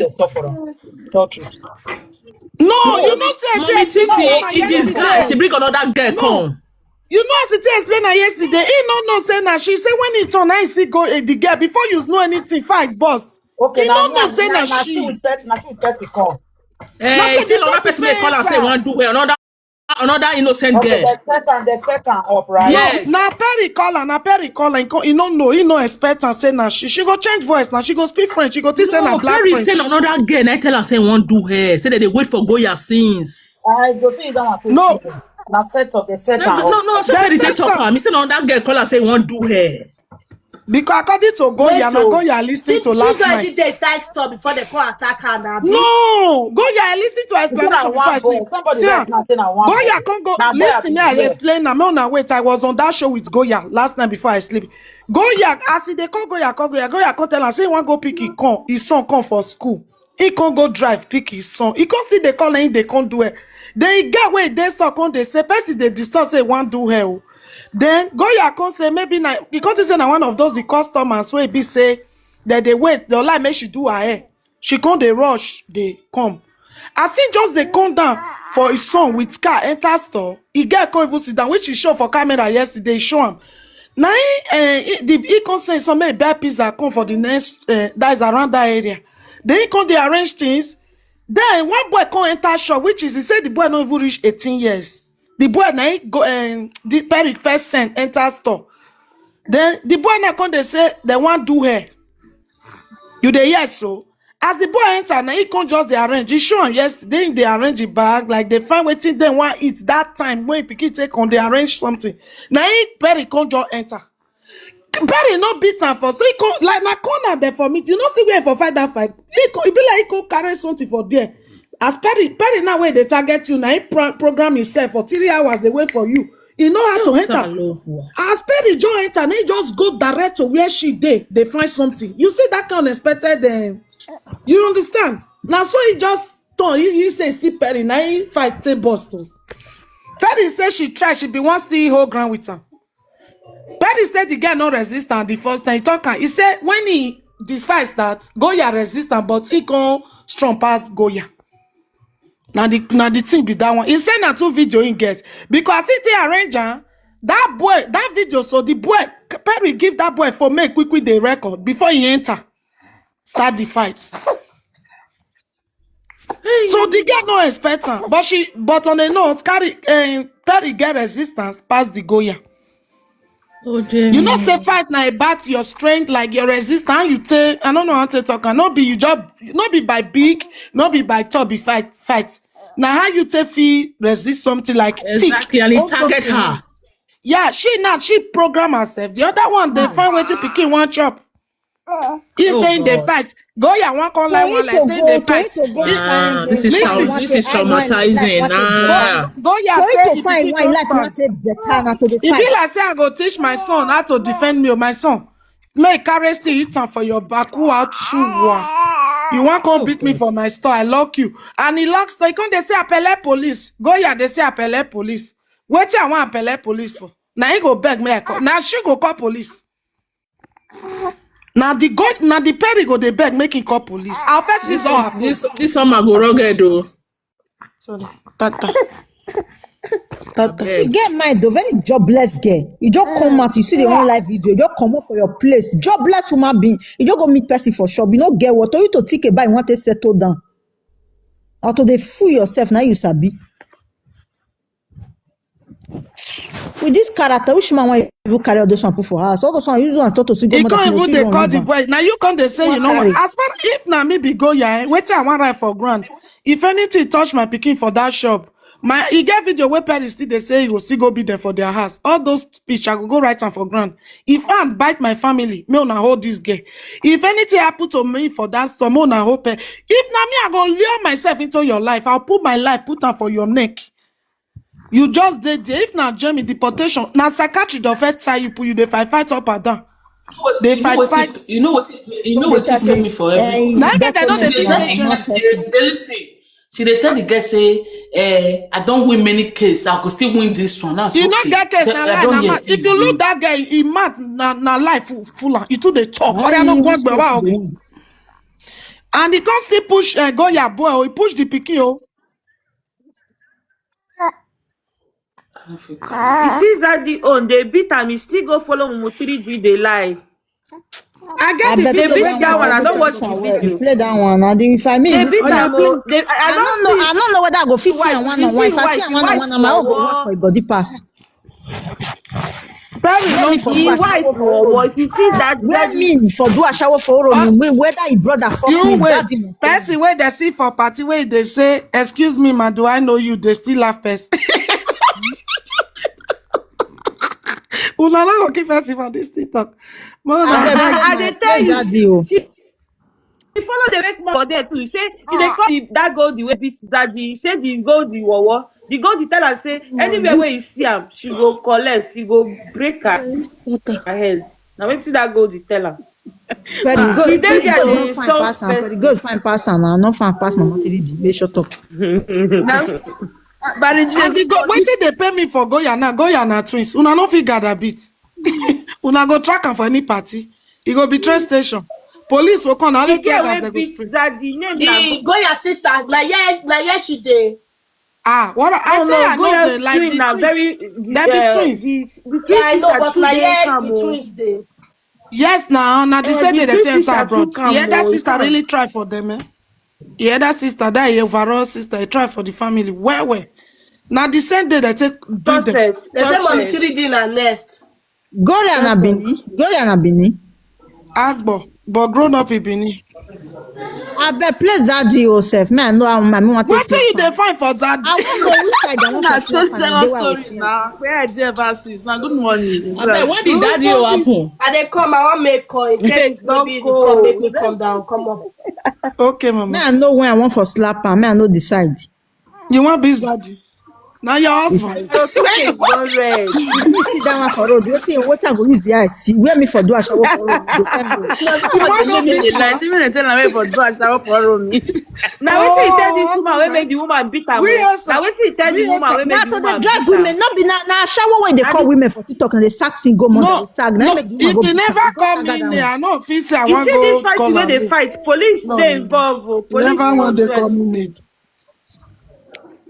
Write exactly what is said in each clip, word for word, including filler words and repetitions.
dey talk for am. Talk truth. No, you know say Mommy Titi, in disguise, she bring another girl come. You know as it explain her yesterday. He no know say na she say when he turn, I see go eh, the girl before you know anything, fight burst. Okay, He na no me know and- say na na na she she. with person, na she with person come. Eh, Not tell the another person person wey call her say enter. Wan do her. Another another innocent Okay, girl. They set am, they set am up, right? Yes. Na Perry call her, na Perry call her. He, co- he no know, he no expect her say na she. She go change voice now. She go speak French. She go think say na No, black Perry French. Say na another girl. Na tell her say Wan do her. Say that they wait for Goya since. I go see that one. No. Na set up, they set No, am no, up. no. So They Perry set take talk am. am. He say na another girl call her say Wan do her. Because according to Goya, Wait na o. Goya listen to She last she already night. Dey start stop before they come attack her na. No, Goya, I listen to her It's not explanation before I one boy. sleep. Somebody See, else now say na one boy. Goya come go Na boy listen me. I abuse. Explain now. Me una wait. I was on that show with Goya last night before I sleep. Goya, as he dey call Goya, call Goya. Goya come tell am say he wan go pick him come, his son come for school. He come go drive pick his son. He come still dey call him, they come do it. Then he get where they store come they say person they disturb say he wan do her. O. Then Goya come say maybe na he come think say na one of those the customers wey be say that they wait. They like make she do her hair. She come dey rush, they come. As he just dey come down for his son with car enter store, he get come even sit down, which he show for camera yesterday. He show am. Now he, uh, he, the, he come send some make buy pizza come for the next uh, that is around that area. Then he come dey arrange things. Then one boy come enter shop, which is he say the boy no even reach eighteen years. The boy na he go um, the Perry first send enter store. Then the boy now come dey say they wan do her. You dey hear so? As the boy enter, na he come just dey arrange. He show am yesterday, he dey arrange the bag, like they find wetin dem wan eat that time when pikin take on dey arrange something. Na he Perry come just enter. Perry no beat am for so he come like na corner there for me. You no see where for fight that fight. He, co- he be like he go carry something for there. As Perry, Perry now where they target you, na he pro- program himself for three hours they wait for you. He know how to enter. As Perry just enter, na he just go direct to where she dey. They find something. You see that kind of unexpected. Um, you understand? Now so he just turn. He, he say see Perry. Now he fight take burst o. Perry say she try. She be wan still hold ground with am. Perry say the girl no resist am the first time. He talk am. He say when he despite that, Goya resist am, but he come strong pass Goya. Na the na the thing be that one. He say na two video he get because he take arrange am. That boy, that video, so the boy Perry give that boy for make quick quick the record before he enter start the fight. So the girl no expect am, but she but on a note, carry um, Perry get resistance pass the Goya. Oh, You know, say fight na about your strength, like your resistance. You take, I don't know how to talk. No be you job, no be by big, no be by top, be fight, fight. Now how you take feel resist something like thick Exactly, and it or target something. Her. Yeah, she now she program herself. The other one, they find wetin pikin wan chop. He Oh, say they God. Fight. Goya wan come like Tori one like to say go, they Tori fight. to go This find Ah, the this is person trau- want this to is find one traumatizing. like what to do. Ah, Goya Tori say to he find pikin one life husband. Not a better not to the E be fight. Like say I go teach my son how to defend me. Oh, my son, make carry still hit am for your back. Who are two one? You wan come beat me for my store? I lock you. And he locks. They come. They say apele police. Goya. They say apele police. Wetin I wan apele police for? Now he go beg me. I call. Now she go call police. Now the God, now the Perry go dey beg make him call police. I'll first this seize all her one, phone. This this summer go rugged though. Sorry, tata, tata. Abeg. You get mind though, very jobless girl. You just come out, you see the one live video, you just come up for your place. Jobless human being. You just go meet person for shop. You no get what. Tori to take a buy, you want to settle down. Or to dey fool yourself, now you sabi. With this character, which man want you carry all those one put for house? All those one use one talk to see He grandmother can't for Even see dey one call the rubber. Boy. Now you come dey say you One know what? Carry. As far if na me be Goya, eh, wetin I wan write for ground? If anything touch my pikin for that shop, my he get video where Perry still dey say he go still go be there for their house. All those speech I go go write am for ground. If ant bite my family, me una hold this girl. If anything happen to me for that store, me una hold her. If na me, I go lure myself into your life. I'll put my life, put am for your neck. You just dey there. If na Germany deportation, na psychiatry don first tie you, put you dey fight fight up and down. Dey You know fight what fight. It, you know what it, you know They what just it say, made me for eh, everything. Na you make I get don dey money, see you say want Germany. money. They listen. She dey tell the girl say, eh, I don't win many cases. I could still win this one. That's You okay. No get case The- na I lie don't na hear man. say If you you look win. That guy, he mad na na life full am. You too dey talk. Why Oya no you go use gbe wa to ogun. win? And he come still push uh, Goya boy. Oh, he push the pikin. Oh. You see Zaddy own, they beat am, he still go follow Mumu three G dey lie. I get the They video. beat that one, I don't watch the video. Play that one. And if I mean, They if beat I am, oh. They, I, I I don't know. I don't don't know whether I go fit see Why? am one You on one. see If I why see am the one on wife one, na my own go for worse for body pass. Sorry, Let no, me for the do wife ashawo for what? You see that Where Zaddy. Me for do ashawo for oro Uh, me, whether he brother fuck You me, wait. Daddy must tell me. Person where they see for party where they say, "Excuse me, ma, do I know you?" They still laugh person. Una no go keep person for this TikTok. Man, Abeg, I I, I, I please, dey please, tell you. Daddy o. She, she follow the make more there too. She say she dey call the, that goal the way beat Zaddy. She say the goal the wawa. The goal the tell am say anywhere where you see am, she go collect, she go break her, her head. Now wetin that goal the tell am? But the She good, dey but the there good dey not fine insult pass am. But the person. good fine pass am. I not fine pass my mother. Dey shut up. Now, but the and the go wetin dey pay me for Goya now? Goya na twins. Una no fit gather beat. Una go track am for any party. E go be train station. Police will come. Na The only tear girl gas wey they go beat spray. Zaddy name na The Goya sister, na here, na here she dey. Ah, what I No, say? no, I know Goya they like twin the na twins. very They be uh, twins. the the Yeah, I twin know, sister but too na dey here calm the o. twins dey. Yes, now na the Eh, same the day they twin tell you sister too abroad. calm Yeah, that o. sister Calm. really try for them, eh? Yeah, that sister, that overall sister, he try for the family. Well, well. Now the same day they take bring them. Success. They say mommy Success. three D na next. Goya na Bini. Goya na Bini. Agbo, but grown up in Bini. I bet play Zaddy yourself. Man, no, I'm, I'm want to What do you define for that? I want know which side I want Now, to so play. tell us story now. Where I did ever since? Now, good morning. Abeg, when did that day happen? I dey come, I wan make call in case Don't maybe the go. call make me come down, come up. Okay, mama. Man, I know when I want for slap am. Man, I know decide. You want be Zaddy? Now your husband. Your two face don red. You see that one for road. Wetin, wetin I go use the eye see? Where me for do ashawo for road? You go tell me. You want to make the light. Even I tell am for do ashawo for room. Na wetin you tell Oh, this woman wey okay. Make the woman beat am? We O? also- Na wetin you tell we the woman also- wey Na Make the to dey woman drag beat women, am? Not be na na ashawo wey they Na call the- women for TikTok and they sack single mother. No, They sack. Now no, make the woman if go you beat never am. Go come sack in that there, one. I know if you say I You want see this go fight call wey am. dey Go. Police No, dey no. involved. O. You Police never want dey they come involved. in.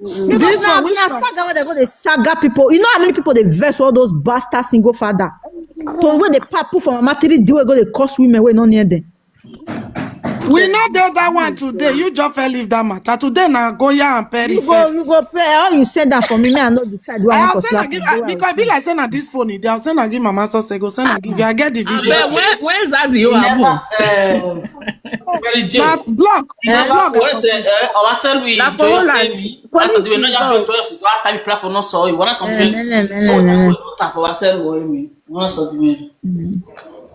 Because This now, one, which now part? Saga wey they go dey saga people. You know how many people they vex all those bastard single father? So when they pop put for mama three D wey go dey curse women wey no near them. We not did that one today. You just fell leave that matter. Today now Goya and Perry You go, first. You go pay. How you send that for me? Me, I know decide where I I want for have sent slap. again because be like send this phone. They have sent again mama so say go send again. If I get the video. Abeg, when when that day happen? Never. Um, Mary J. Not block. You never Block. what is it? Uh, our cell we Na join for sell like me. police That's the way. No, you have involved. to join us to our time platform. Not so you want Eh, something. mele, mele, Oh, mele. that for our cell we. You want something.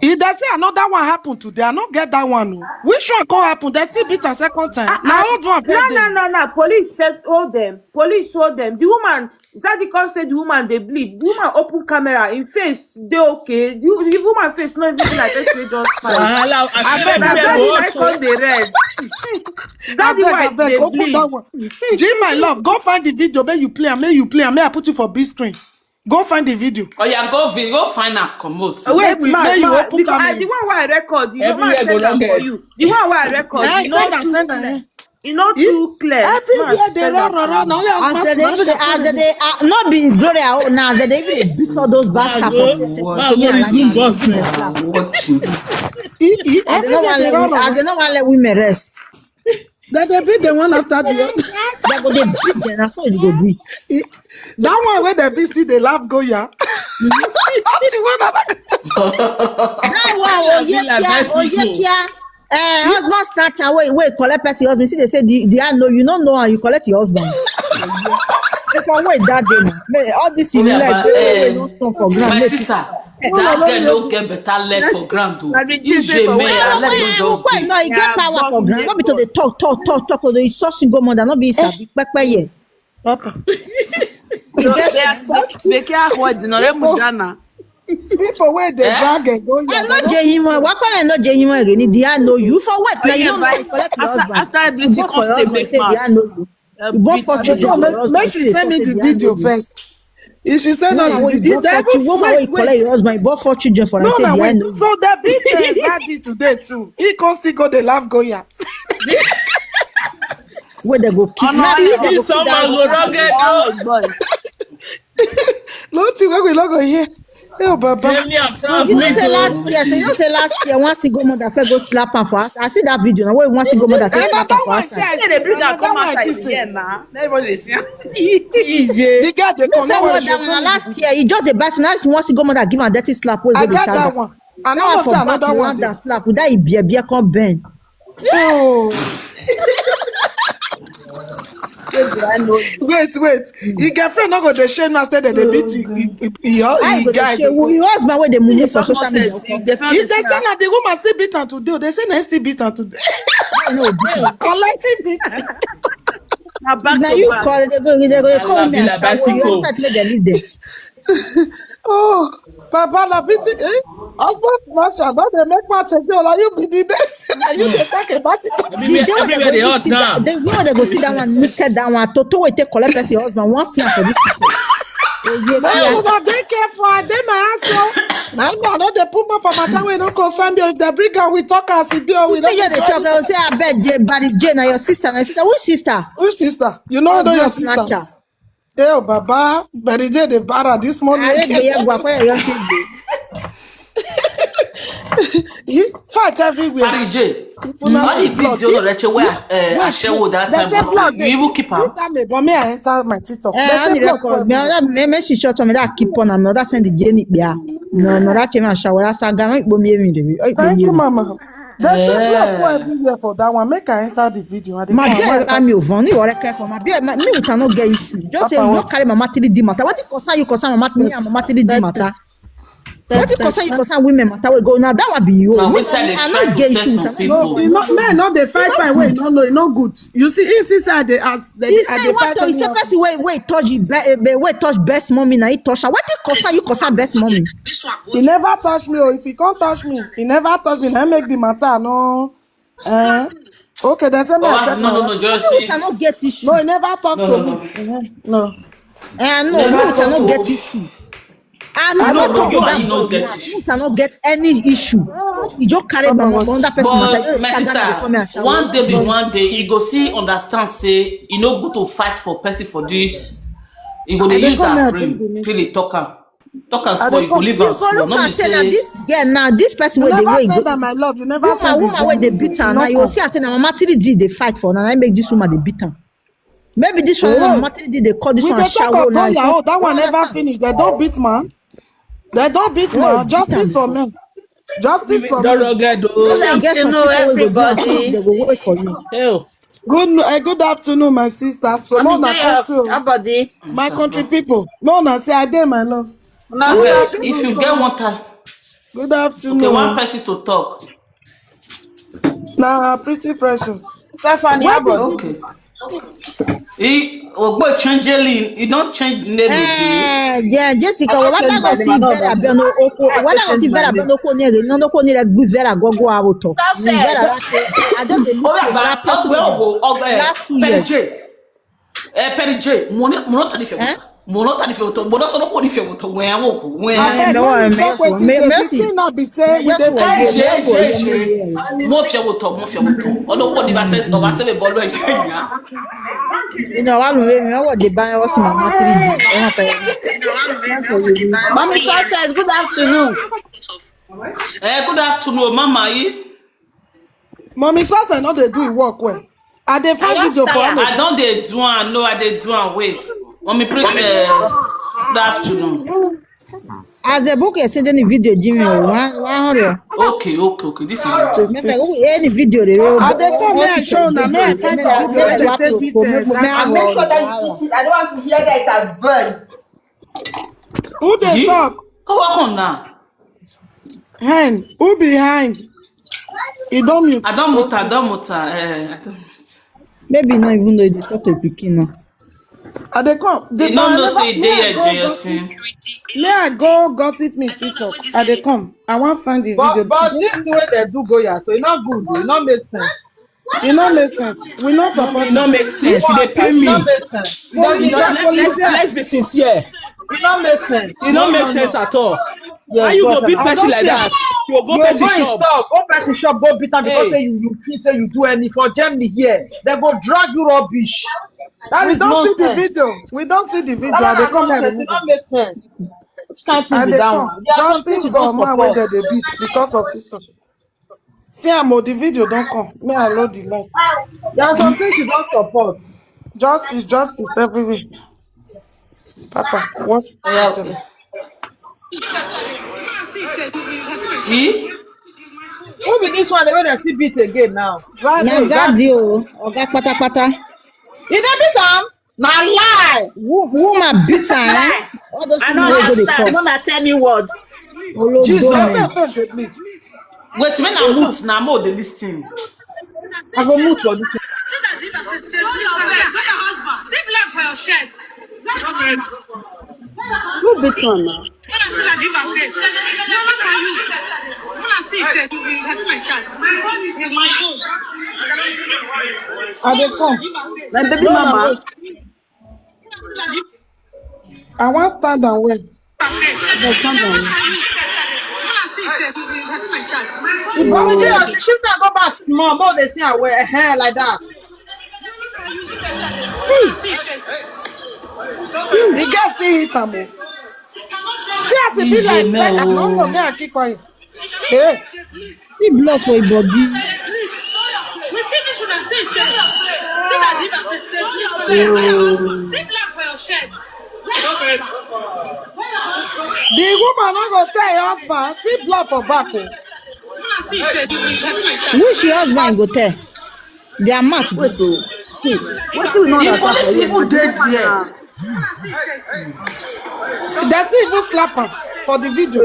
If they say another one happen today, I not get that one. Oh. Which one come happen? They still beat a second time. Now hold one. No, no, no, no. Police said hold them. Police hold them. The woman, Zaddy come say the woman dey bleed. The woman open camera. In face, they okay. The, the woman face not even be like this. They just fight. Wahala. I feel like Na people Zaddy go like come dey red. Zaddy Abeg, wife abeg, dey open bleed. that one. Jim, my love, go find the video. May you play am. May you play am. May I put it for big screen. Go find the video. Oh yeah, go vi- go find her. Come on. So Wait, May we- ma, may you ma, open because I, camera. The one wey I record, you know, Everywhere I go send am long for head. You. The one wey I record, Eh, you know, send am, too send am, clear. Eh. You know, If too clear. everywhere Ma, they send run, am run, for run. Now me. let As us they, pass even, as they, they uh, not be Gloria. Oh, now as they even beat all those bastards for the same. Ma go resume boss. If, if As they no everywhere want they let, run, as run. They no want let women rest. Then they beat the one after the other. They go they beat them. That's what you go do. That one where they beat still they laugh go yeah. Not the one that That one, oh yeah, Be like yeah, that oh people. Yeah. Eh, husband snatcher, wait, wait, collect person husband. See, they say, the, the, I know you don't know how you collect your husband. If I wait that day, now, may- all this in Yeah, like, but, wait, wait, eh, no stone for ground. My Wait. sister, that girl no get better leg for ground. Oh. Like the You thing say je for me, where I I let go you just just Well, no, you get Yeah, power but for ground. they No be to the talk, talk, talk, talk. To the source go more than not be sabi. Pepe, yeah. Papa. They can't hold the no mudana. People where they drag and go I know Jehima. What can I know Jehima again? The I know you for what? Now you don't know collect your After husband. after everything, But for come your stay husband, make say the I mouth. know you. You bought four children for your husband. Make she send me the video first. If she send No, us the wait, video, bought four children. Woman, wait, collect your husband. You bought four children for. I No, said no, the I wait. know. So they beat uh, Zaddy today too. He can still go the laugh go yeah. Where they go kill? Now you they go This summer go rugged. Oh boy. No thing wey we no go hear. Hey, oh, Baba. Jamie and France You know meet say o. Last year, say you know say last year, one single mother first go slap am for us. I see that video now. Where one single mother take slap am for us. Say they bring am come outside here, ma. Everybody dey see am. E J. The girl dey You know say come. what that one last year, he just dey buy so nice one single mother give am dirty slap. Where I go dey get stand that up. One. I That know one what for say back another one. Land and slap with that ibie ibie come bend. Oh. Wait, wait. Your girlfriend not go dey shame now. Say that they beat him. He, he, he, How you he go dey guy. shame who? Your husband wey dey mumu for social media. If they say na the woman still beat am today, they say na still beat am today. No, beat am. Collecting beating. Na back Na to you back. Call they go they go call me Bila and say, "Well, you bicycle. Expect make dem leave them." Oh, Baba na beating. Eh? Husband smasher. Now they make my take you. Like you be the next. Now you dey talk about it. Everywhere, everywhere they hot now. They know they go see that one, naked that one. Toto wey take collect person husband. One see am for this. Picture. Oye, Now yeah. you go dey careful. I dey my house. So now me I know they put my for matter wey no concern me. If they bring am, we talk as e be. Or we If you dey talk, I go say, "I bet J, Barry J, na your sister, na your sister." Which sister? Which sister? You know, know your Husband sister. Snatcher. Hey, oh, Baba, Barry J dey para this morning. Are they gbe gwa kwa your sister? He fight everywhere. Paris J. If una All see the blood, video that she wear uh, ashewo that they time. say blood. You even keep am. Tell me, but me I enter my TikTok. Eh, They on say the blood record. come. Me, me, me, she shot me that keep on. Me, that send the Jenny. Yeah. No, no, that came and shower. That's a guy. Bomi, me, me. Thank you, Mama. They say blood Eh. go everywhere for that one. Make I enter the video. I dey My come. dear, I'm your phone. You are a care for my beer. Me, we cannot get issue. Just say Papa, you what? Not carry Mama three D matter. What you concern you concern Mama, me and Mama three D matter. What you concern you concern women matter? We go now. That one be you. Now, Me, which side they I try not to get test issue. some With am. people? No, no, men no dey fight fight wey no no e no good. You see, inside they as they He as say they what fight to? He me say up. Person wey wey touch the be, eh, be, wey touch best mommy na he touch her. What you concern you concern best mommy? He never touch me. Oh, if he can't touch me, he never touch me. I make the matter no. Eh? Okay, that's a Oh, matter. no, no, no, just You see. Cannot get issue. No, he never talked No, to no, me. Mhm. No. Eh, no, Never you talk cannot to get me. Issue. I no No, no no, talk you about and you no God get now. issue. You cannot get any issue. You just carry my Mama, mom what? under person matter. But You my Instagram dey come and sister, shower. One day be one day, he go see understand say e no good to fight for person for this. He go I dey dey use come here, her bring the brain, meat. Really talk am. Talk am I small, dey you go come. leave You am go small. look No be and say na say this girl now, this person You wey dey never wey tell go. them I love. You never Woman, send the woman wey dey video. Beat her You now. no You come. See, I say na Mama three D dey fight for now. Na make this woman dey beat am. Maybe this one Oh. Mama three D dey call this We one dey talk shower of now. Toya. Oh, that one You never understand? Finish. They don't beat man. They don't beat No, man. beat am Justice for before. Men. Justice for Don't Men. rugged You o. say get some Afternoon, People wey go do am everybody. something, they go wait for you. Hey, oh. Good no- eh, good afternoon, my sister. So I'm more na there, council. Abadi. My country people. More na say I dey my love. Una Well, good if you get one time, Good afternoon. Okay, one person to talk. Now, pretty precious. Stephanie Why Abadi. Okay. He Ogbo change Lynn. He don't change name again. Eh, yeah, Jessica, I wala don't ta go change see my name. Vera be no oko. I Wala don't go see change my Vera be name. no oko ni ere, no oko ni re gbu Vera gogo awoto. Success. Vera ra se, I just dey look Oh, for yeah, that but person Ogbo wey Ogo, Ogbo, eh, last two Perry years. J. Eh, Perry J. Mo no, mo no tani fe oto. Eh? Mo no tani fe oto. Mo no so no ko ni fe oto. Mo ya wo ko. Mo ya. Abeg, no, no, no, you talk no, wetin no, dey Mercy. Wetin na be say we Just dey for fight. you, J, just for J, you. J. Mo fe oto, mo fe oto. Odo ko ni ba se, o ba se be bolo e se ya. You know, I don't know, I was the ban was my master. Mommy Success, good afternoon. Eh, good afternoon, Mama. Yi. Mommy Success no dey do e work well. I dey find I video don for tire. me. I don dey do am. No, I dey do am. Wait. Mommy, please. Uh, good afternoon. As a book, you send any video, Jimmy, oh, one, one hundred. Okay, okay, okay. This is Make I go any video dey. I dey come, may I show una, may I find the video wey dey take beat, eh, that And make sure that you eat it. I don't want to hear that it has burned. Who dey Yi? Talk? Come on now. Hen, who be hen? E don mute. I don mute, I don mute. Eh, I don. Maybe not even though they talk to pikin now. I dey come. The You no man know never- say e me dey I here, go J S gossip. C. Me I go gossip me TikTok. I dey come. I wan find the video. But but this thing wey dem do Goya so e no good o, e no make sense. E no make sense. We no support E no am. make sense. E dey pain E me. no make sense. E no Let's, make let's, sense. let's, let's be sincere. E no make sense. E no make sense at all. How you go beat person like that? You go person shop. Go person shop, go beat am because say you you feel say you do any for Germany here. They go drag you rubbish. That is nonsense. We don't see the video. We don't see the video. That one nonsense. It don't make sense. This kind thing be that one. There are some things you don't support. Justice for man wey dem dey beat because of this one. See am o, the video don come. Me, I load the light. There are some things you don't support. Justice, justice everywhere. Papa, what's happening? Who be this one wey dem still beat again now? Na Zaddy o, oga patapata. E dey beat am? Na lie. Wo- Woman beat her, eh? All those I people no wey go have dey time. Talk. Una tell me what. Ologbo Jesus. Myself no dey beat. Wait, when I mute, na mo dey listen. I go mute for this. Who beat one now? I dey come. My baby mama. I wan stand am well. But stand am well. But yeah, she should go back small, more they see her wear hair like that. The girl still hit am o. See as e be like, like I no know, me I keep quiet. Hey. See blood for your body. The woman no go tell your husband. See blood for back o. Which your husband go tell? Their mouth. Wait o. Wetin we no understand for here? The police even dey there. Dem still even slap am for the video.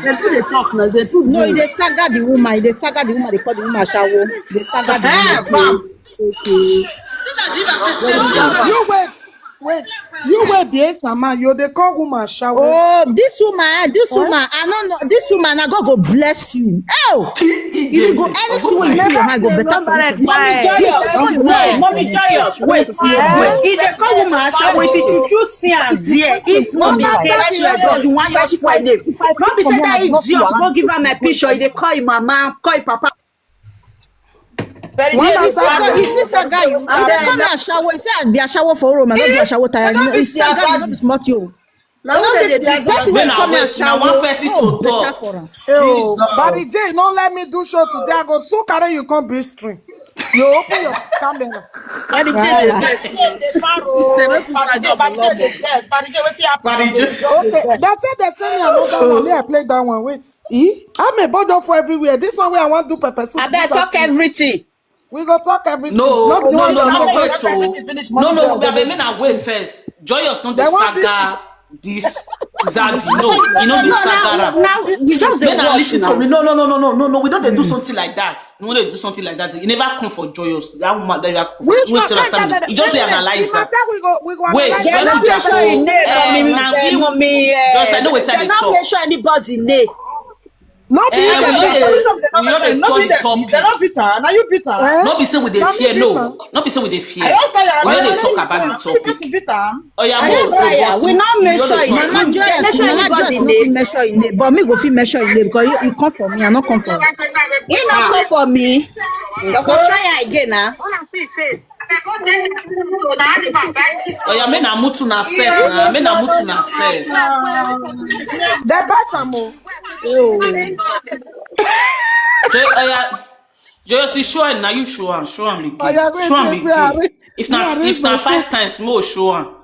Dem too dey talk na, dem too. No, e dey saga the woman, e dey saga the woman, dey call the woman ashawo, dey saga the woman. Okay. You wait, wait. You wey be Esther man, you dey call woman ashawo. Oh, this woman, this woman, I no know. This woman, na God go bless you. Oh, you go anything wey you put your hand go better for you. Mommy Joyous, wait, Mommy Joyous, wait, wait. If they call woman ashawo, if you choose see am there, if Mommy Joyous, you wan just spoil name. No be say that idiot go give her my picture. He dey call him mama, call him papa. Very One good. Is this, is this a guy? You dey call me ashawo. You say I be ashawo for Rome. I no be ashawo tire. You know, it's a guy. You no be smart you. Now what they do? That's when come and shout. Now one person to talk. Oh, Barry J, no let me do show today. I go so carry you come bring string. You open your camera. Barry J, they vex. They no too fine job alone. Barry J, wetin happen? Barry J. Okay, that's it. They send me another one. Me, I play that one. Wait. Eh? I'm a bother for everywhere. This one where I want to do pepper soup. I better talk everything. We go talk everything. No, no, no, no, wait, oh. No, no, we have a minute wait first. Joyous no dey saga this Zaddy. No, you know the saga. Now we just dey listen to me. No, no, no, no, no, no, no. We don't dey do something like that. We don't dey do something like that. You never come for Joyous. That woman that you have come for. Wait till I stand. You just dey analyze that. Wait, let me just show you. Now give me. Just I know wetin I dey talk. Not be Eh, we no dey, we no dey turn the topic. They no bitter. Now you bitter. No be say we dey fear, no. No be say we dey fear. We no dey talk about the topic. Oh yeah, most of what we no measure. Mama Joyous, Mama Joyous no fit measure in name, but me go fit measure in name because you, you come for me, I no come for you. You no come for me. You go try again now. Oya, me na mutu na self na, me na mutu na self. They bet am o. Joy, oya, Joyous, show am na, you show am, show am again. Show am again. If na, if na five times, mo show am.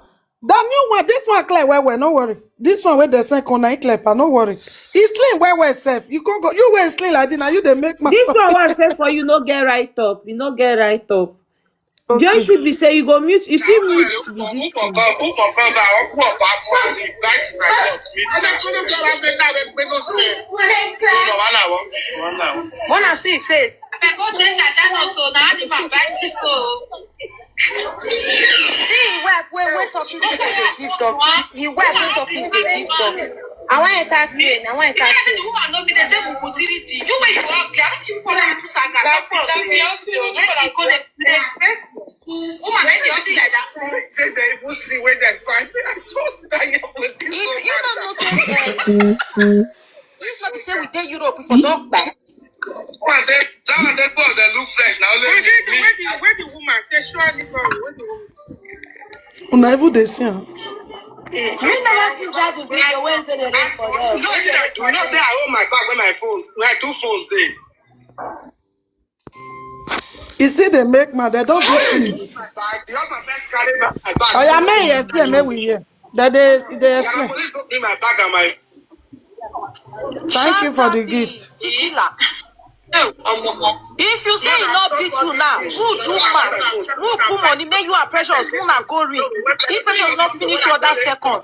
The new one, this one clear well well, no worry. This one wey dey send come na e clear pa, no worry. E slim well well sef. You come go, you wey slim like this, na you dey make my. This one wey I send for you no get right up. You no get right up. Okay. Joyce be say you go mute, you fit mute the this thing. Wanna see face. Abeg go change her channel so na animal bite you so. See him wife wey wey talking stage dey give dog. Him wife wey talking stage dey give dog. I wan enter train. I wan enter train. The woman no be the same with utility. You wey you wan play. I don't give you problem. Like this, you dey hustle. Woman, make you hustle like that. Say they even see where they find. I just die with this. If you don't know say If not be say we dey Europe, we for don kpai. Someone say, someone say, two of them look fresh. Now only me. Where the, where the, where the woman? Say, surely, sorry, where the woman? Una even dey see am. You never see that the video when they dey for there. You know, you know, you know say I hold my bag when my phones, my two phones dey. E still dey make mad. Dem don beat me. My bag, the other person carry my, my bag. Oya, make e explain, make we hear. Dem dey, dey explain. Police go bring my bag and my Thank you for the gift. Sikila. If you say e no beat you now, who do man? Who put money? Make you and Precious, una go ring. If Precious no finish your that second.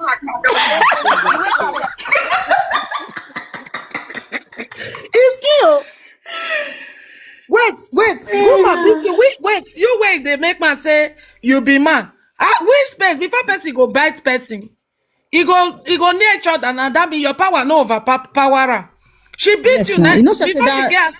It's true. Wait, wait. Woman beat you. Wait, wait. You wait, dey make man say you be man. Ah, which space before person go bite person? E go, e go near each other, and that mean your power no overpower am. She beat you now. You know say that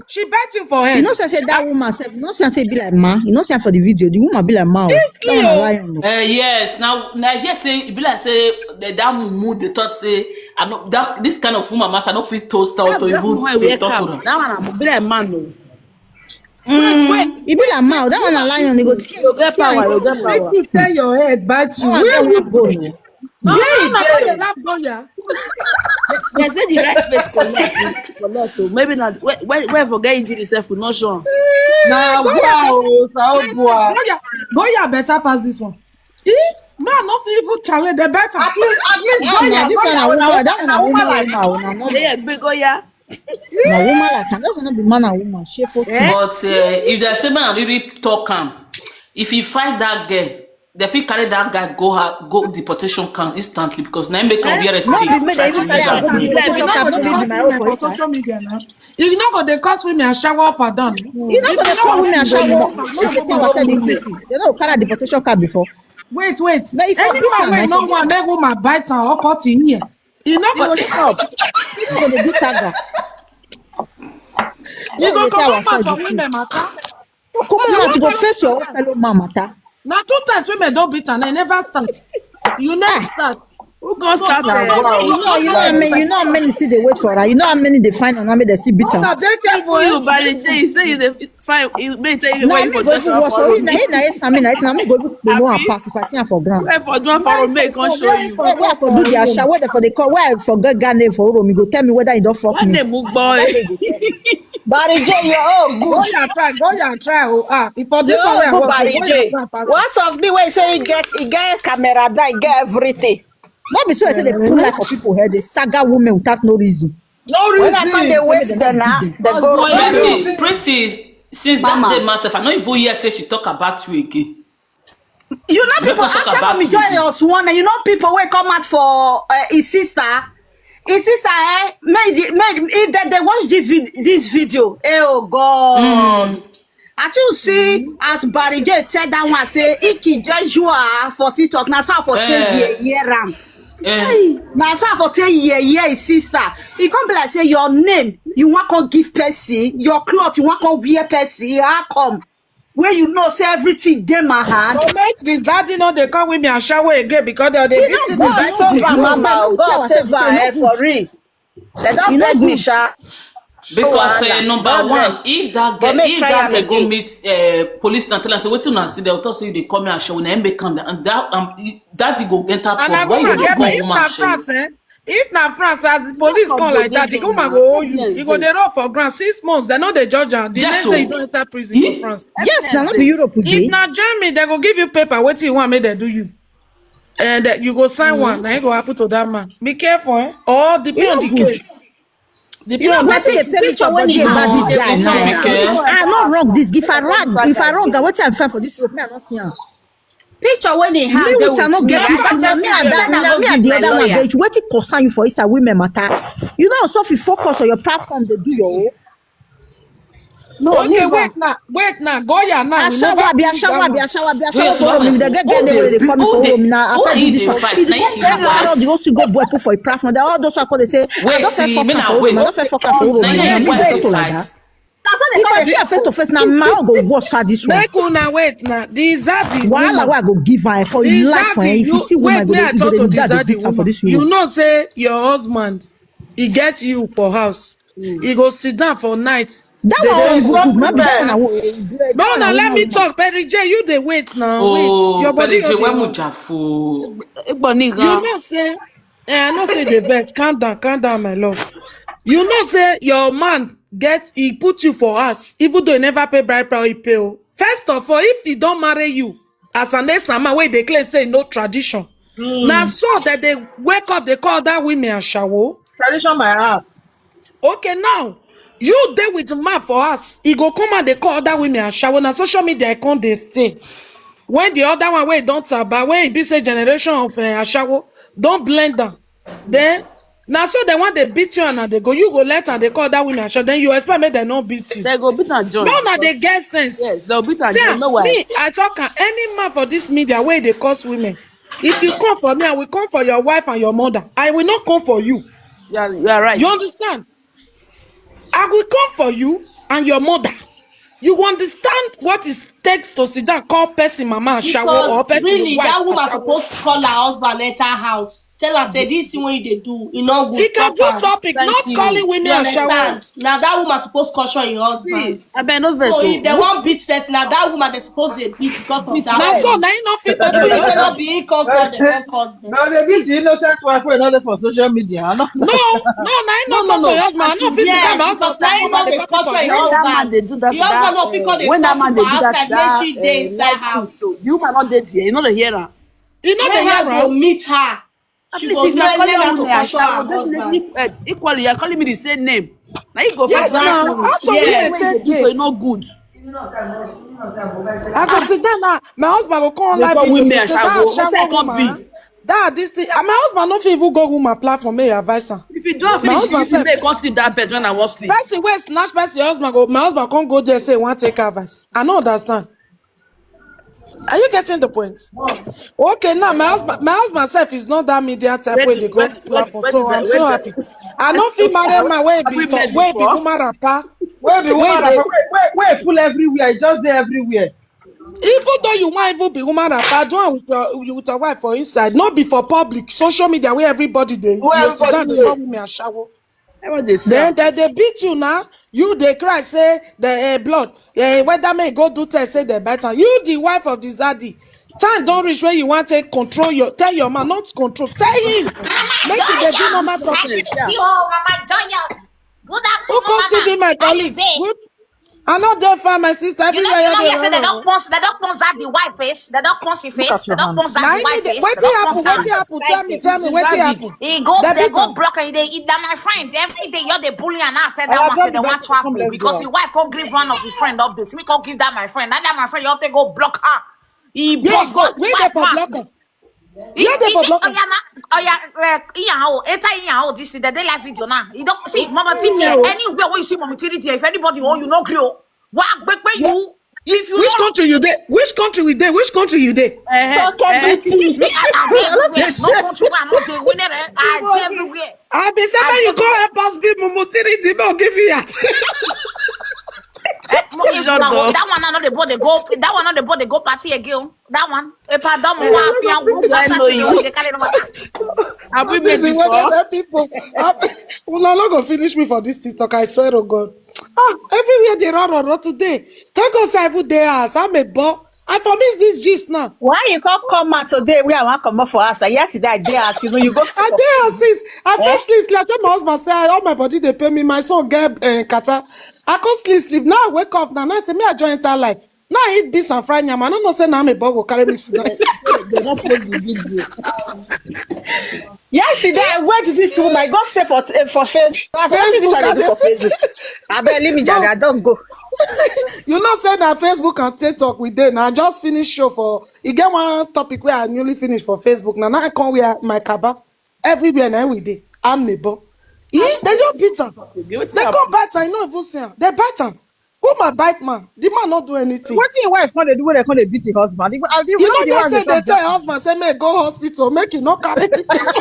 she beat you for head. You know say that woman sef, you know say e be like man. You know say for the video, the woman be like man. That one na lie. Eh, yes. Now, now hear say e be like say the, that mumu dey talk say, I know that this kind of woman, must I not fit toast out to even dey talk to her. That one be like man, no. Wait, wait. E be like mouth. That one na lion. E go tear. You get power. You get power. Make you tell your head back to where you go. No, no, no, no, no, no, yeah. They say the right face collect, collect. Oh. Maybe not. Where, where, where forget injury self will not show. Na go ya, oh, sa go ya. Go ya, go ya better pass this one. Eh? Man, not even challenge the better. At least, at least, yeah, go ya, this one, go ya, that one, that one, yeah, go ya. Na woman like am. That one no be man and woman. Shame for you. But uh, if they say man really talk am, if he fight that girl, they fit carry that guy go her, go deportation camp instantly because na him make am wear a stick. Try to use am. Social media now. You no go dey cause women and shower up and down. You no go dey call women and shower up. They no carry deportation camp before. Wait, wait. Any man wey no wan make woman bite am or cut him ear, e no go dey help. E no go dey do saga. You go come out for women matter. Come out, you go face your own fellow man matter. Na two times women don beat am, I never start. You never start. Who go start? You know, you know how many, you know how many still dey wait for her. You know how many dey find am, how many dey still beat am. Una dey careful, you by the J. You say you dey fine. You may tell you where you for just for road. Na me go even worse. Na him na yes, na me na yes, na me go even know am pass if I see am for ground. Where for do am for road, make come show you. Where I for do their shower, where they for dey call, where I for get guy name for room, you go tell me whether you don fuck me. One day, move boy. Barry J, your own good. Go ya try, go ya try. Oh, ah, if for this one, go Barry J. What of me wey say he get, he get camera, that he get everything. No be so I say they put life for people head. They saga women without no reason. No reason. When I come, they wait there now. They go. Pretty, pretty. Since that day, myself, I no even hear say she talk about you again. You know, people after me join us one, you know, people wey come out for uh, his sister. His sister, eh, made, made, if they, they watch the vid, this video. Eh, oh God. I too see as Barry J tell that one say Iki Joshua for TikTok. Na so I for take year year am. Na so I for take year year his sister. E come be like say your name you wan come give person, your cloth you wan come wear person. How come? Where you know say everything dey my hand. So make the daddy no dey come with me and shower again because they dey beat me. God save am, mama. God save am for real. They don beg me, sha. Because uh, number one, if that girl, if that girl go meet uh, police and tell her say wetin una see, they will talk say you dey come here and show una make am, and that um, daddy go enter court. Why you dey come woman show? If na France, as the police come like that, the woman go hold you. You go dey run for ground six months. They no dey judge am. The next day you don enter prison for France. Yes, na no be Europe we dey. If na Germany, they go give you paper wetin you want make they do you. And uh, you go sign one. Na it go happen to that man. Be careful, eh? Or depend on the case. You know wetin dey pay me for body about this guy now. I no wrong this. If I wrong, if I wrong, wetin I find for this rope, me I no see am. Picture when they have me with I no get this. Me and that, me and the other one. Wetin concern you for inside women matter? You know, so if you focus on your platform, they do your own. No, okay, wait now, wait now, go ya now. Ashawa be ashawa be ashawa be ashawa for me. They get get there, they come for me now. After do this one, if you come tell me all the also go boy put for a platform, they all those are called they say I don't feel fuck for room. I don't feel fuck for room. Why you talk like that? That's what they If call I see her it. Face to face now, my own go worse pass this one. Make una wait now. The Zaddy Wahala woman. Wey I go give her for The life for her. Zaddy, If you you see wait, woman, go me dey, I you go talk to dey the look at the Zaddy picture for woman. this You woman. Know say your husband, he get you for house. He go sit down for night. That They one dey is fuck good. My women. that one, that No, one now na let me woman. Talk, Mary J. You dey wait now. Oh, Wait. Your body Mary J, no dey when work. Mujafo. Egboniga. You know say, eh, I know say the vex. Calm down, calm down, my love. You know say your man get, he put you for us, even though he never pay bride price, he pay. Oh. First of all, if he don't marry you as an ex man, where they claim say no tradition. Now so that they wake up, they call that women and shower. Tradition my ass. Okay, now you dey with man for us. He go come and they call that women and shower. Now social media I can't they stay. When the other one wey don't taba, when he be say generation of uh, ashawo, don't blend them. Then now so they want they beat you and they go. You go let and they call that women and shower. Then you expect me they not beat you. They go beat and join. No, now they get sense. Yes, they'll beat and See, join. You know why? Me, I talk am, any man for this media where they cause women. If you come for me, I will come for your wife and your mother. I will not come for you. You are, you are right. You understand? I will come for you and your mother. You understand what it takes to sit down, call person mama and shower or Because person really, wife that and woman shower. Supposed to call her husband, let her house. Tell her say this thing when you dey do, you know good. He can do Stop am. Topic, Thank not you. Calling You women and shower. Understand? Now that woman supposed to caution your husband. See, I bet no verse. So if they Oh. Want beat person, now that woman they supposed to beat because of Beat that. Now them. So now you not fit talk to You your cannot husband. Be in contact, they don't cause them. No, they beat the innocent wife wey not there for social media. I don't No, no, now you No, not no, talk to your no. husband. I not fit Yeah, sit down, my because husband now you not know dey they talk caution for your When you. that man husband. they do that, Your husband that, no fit uh, call the when that person man for they do that, outside, make that she dey uh, inside life house. Is so the woman not dead here. You know the hearer. You know Let the her go hearer. Meet her. At She least go if you're let calling her to women and caution her shower, husband. Definitely, uh, equally, you're calling me the same name. Now you go Yes, first. now. Also, Yes, women what you take do so day. You not good. I go sit down now. My husband go come on They live call video. Women They and say shower. That What's that shower called woman. Be? That this thing. And my husband not fit even go woman platform. May advise her. If you don't My finish, husband you said, may come sleep that bed when I was sleep. Person wey snatch person husband go. My husband can't go there say want take advice. I don't understand. Are you getting the point? Okay, now my husband, my husband self is not that media type Where where the- they go where the- platform. where So the- I'm where so the- Happy. I don't feel married man where Have be we talk, met where be before? woman rapper. Where be Where woman they- rapper? Where, where, where full everywhere? Just there everywhere. Even though you want even be woman rapper, do am with your you with your wife for inside, not be for public social media where everybody they Where you sit down everybody they dey. Call women and shower. That was the Then same. They, they beat you now. You they cry say the uh, blood. Uh, whether may go do test say they bite am. You the wife of the Zaddy. Time don't reach when you want to control your tell your man not control. Tell him. Make it they do normal Joyous. Talking. Yeah. You, Mama Joyous. Good Who afternoon, come to be Mama. My How you colleague? Dey? Good. I know they find my sister You know, everywhere. you know, They yes, they run don't around. Punch, they don't punch that the wife face. They don't punch the face. Look at They your don't hand. Punch that Now the he wife need face. what They don't happen? Punch What that. happen? Tell me, tell me what Exactly. happen. He go, They they beat go am. Block and they eat that my friend. Every day, you're the bully and I tell Oya, that one drop say the they want best. Come, trouble let's because go. His wife go give one of his friend updates. Me go give that my friend. That, that my friend, you have to go block her. He Yes, boss, boss, but where wife they for man. Block am? He- Where they he- for he- Block am? Oya na, oya, eh, iya ho, eta iya ho, this thing, they dey live video now. You don't see, Mama T T, Yeah. Anywhere where you see Mama T T, if anybody owe you, no grill. Why, but you, if you Which don't country you dey? Which country we dey? Which country you dey? Eh, Talk eh. everything. Me, I, I dey everywhere. No country where I no dey. Whenever I dey everywhere. I be say I make you dey- go help us build mumu three D. No give you that. Eh, mo- if You don't na- know. That one, I no dey body go. That one, no dey body go party again. That one. If I don't want to Who do I know you? They carry the matter. Have we met This is what before? Other people. Una no go finish me for this TikTok. I swear to God. Ah, everywhere they run run run today. Thank God say I even dey house. I'm a bo. I for miss this gist now. Why you can't come out today? We are one come out for us. Yesterday I did us. You know you go. I dey house since. I first sleep. Sleep. I tell my husband say all my body they pay me. My son get uh, kata. I can't sleep sleep. Now I wake up now. Now I say me I join entire life. Now I eat beans and fried yam. I don't know say now I'm a bo go carry me sit down. They don't post the video. Yesterday I went to this room. I go stay for uh, for Facebook. I said, "What is this Facebook, I do I for dey Facebook?" I bet leave me, Jare. I don't go. You know say na Facebook and TikTok we dey. Now I just finish show for. You get one topic where I newly finished for Facebook. Now now I come wear my kaba everywhere. Now we dey. I'm a bo. He, they don't beat am. Wetin They happen? come back. I know even see am. They back am. Who Woman bite man. The man not do anything. Wetin him wife come dey do wey dem come dey beat him husband? If- I- You If know not the they wife say dey they talk tell that. Husband say make go hospital, make you no carry sickness.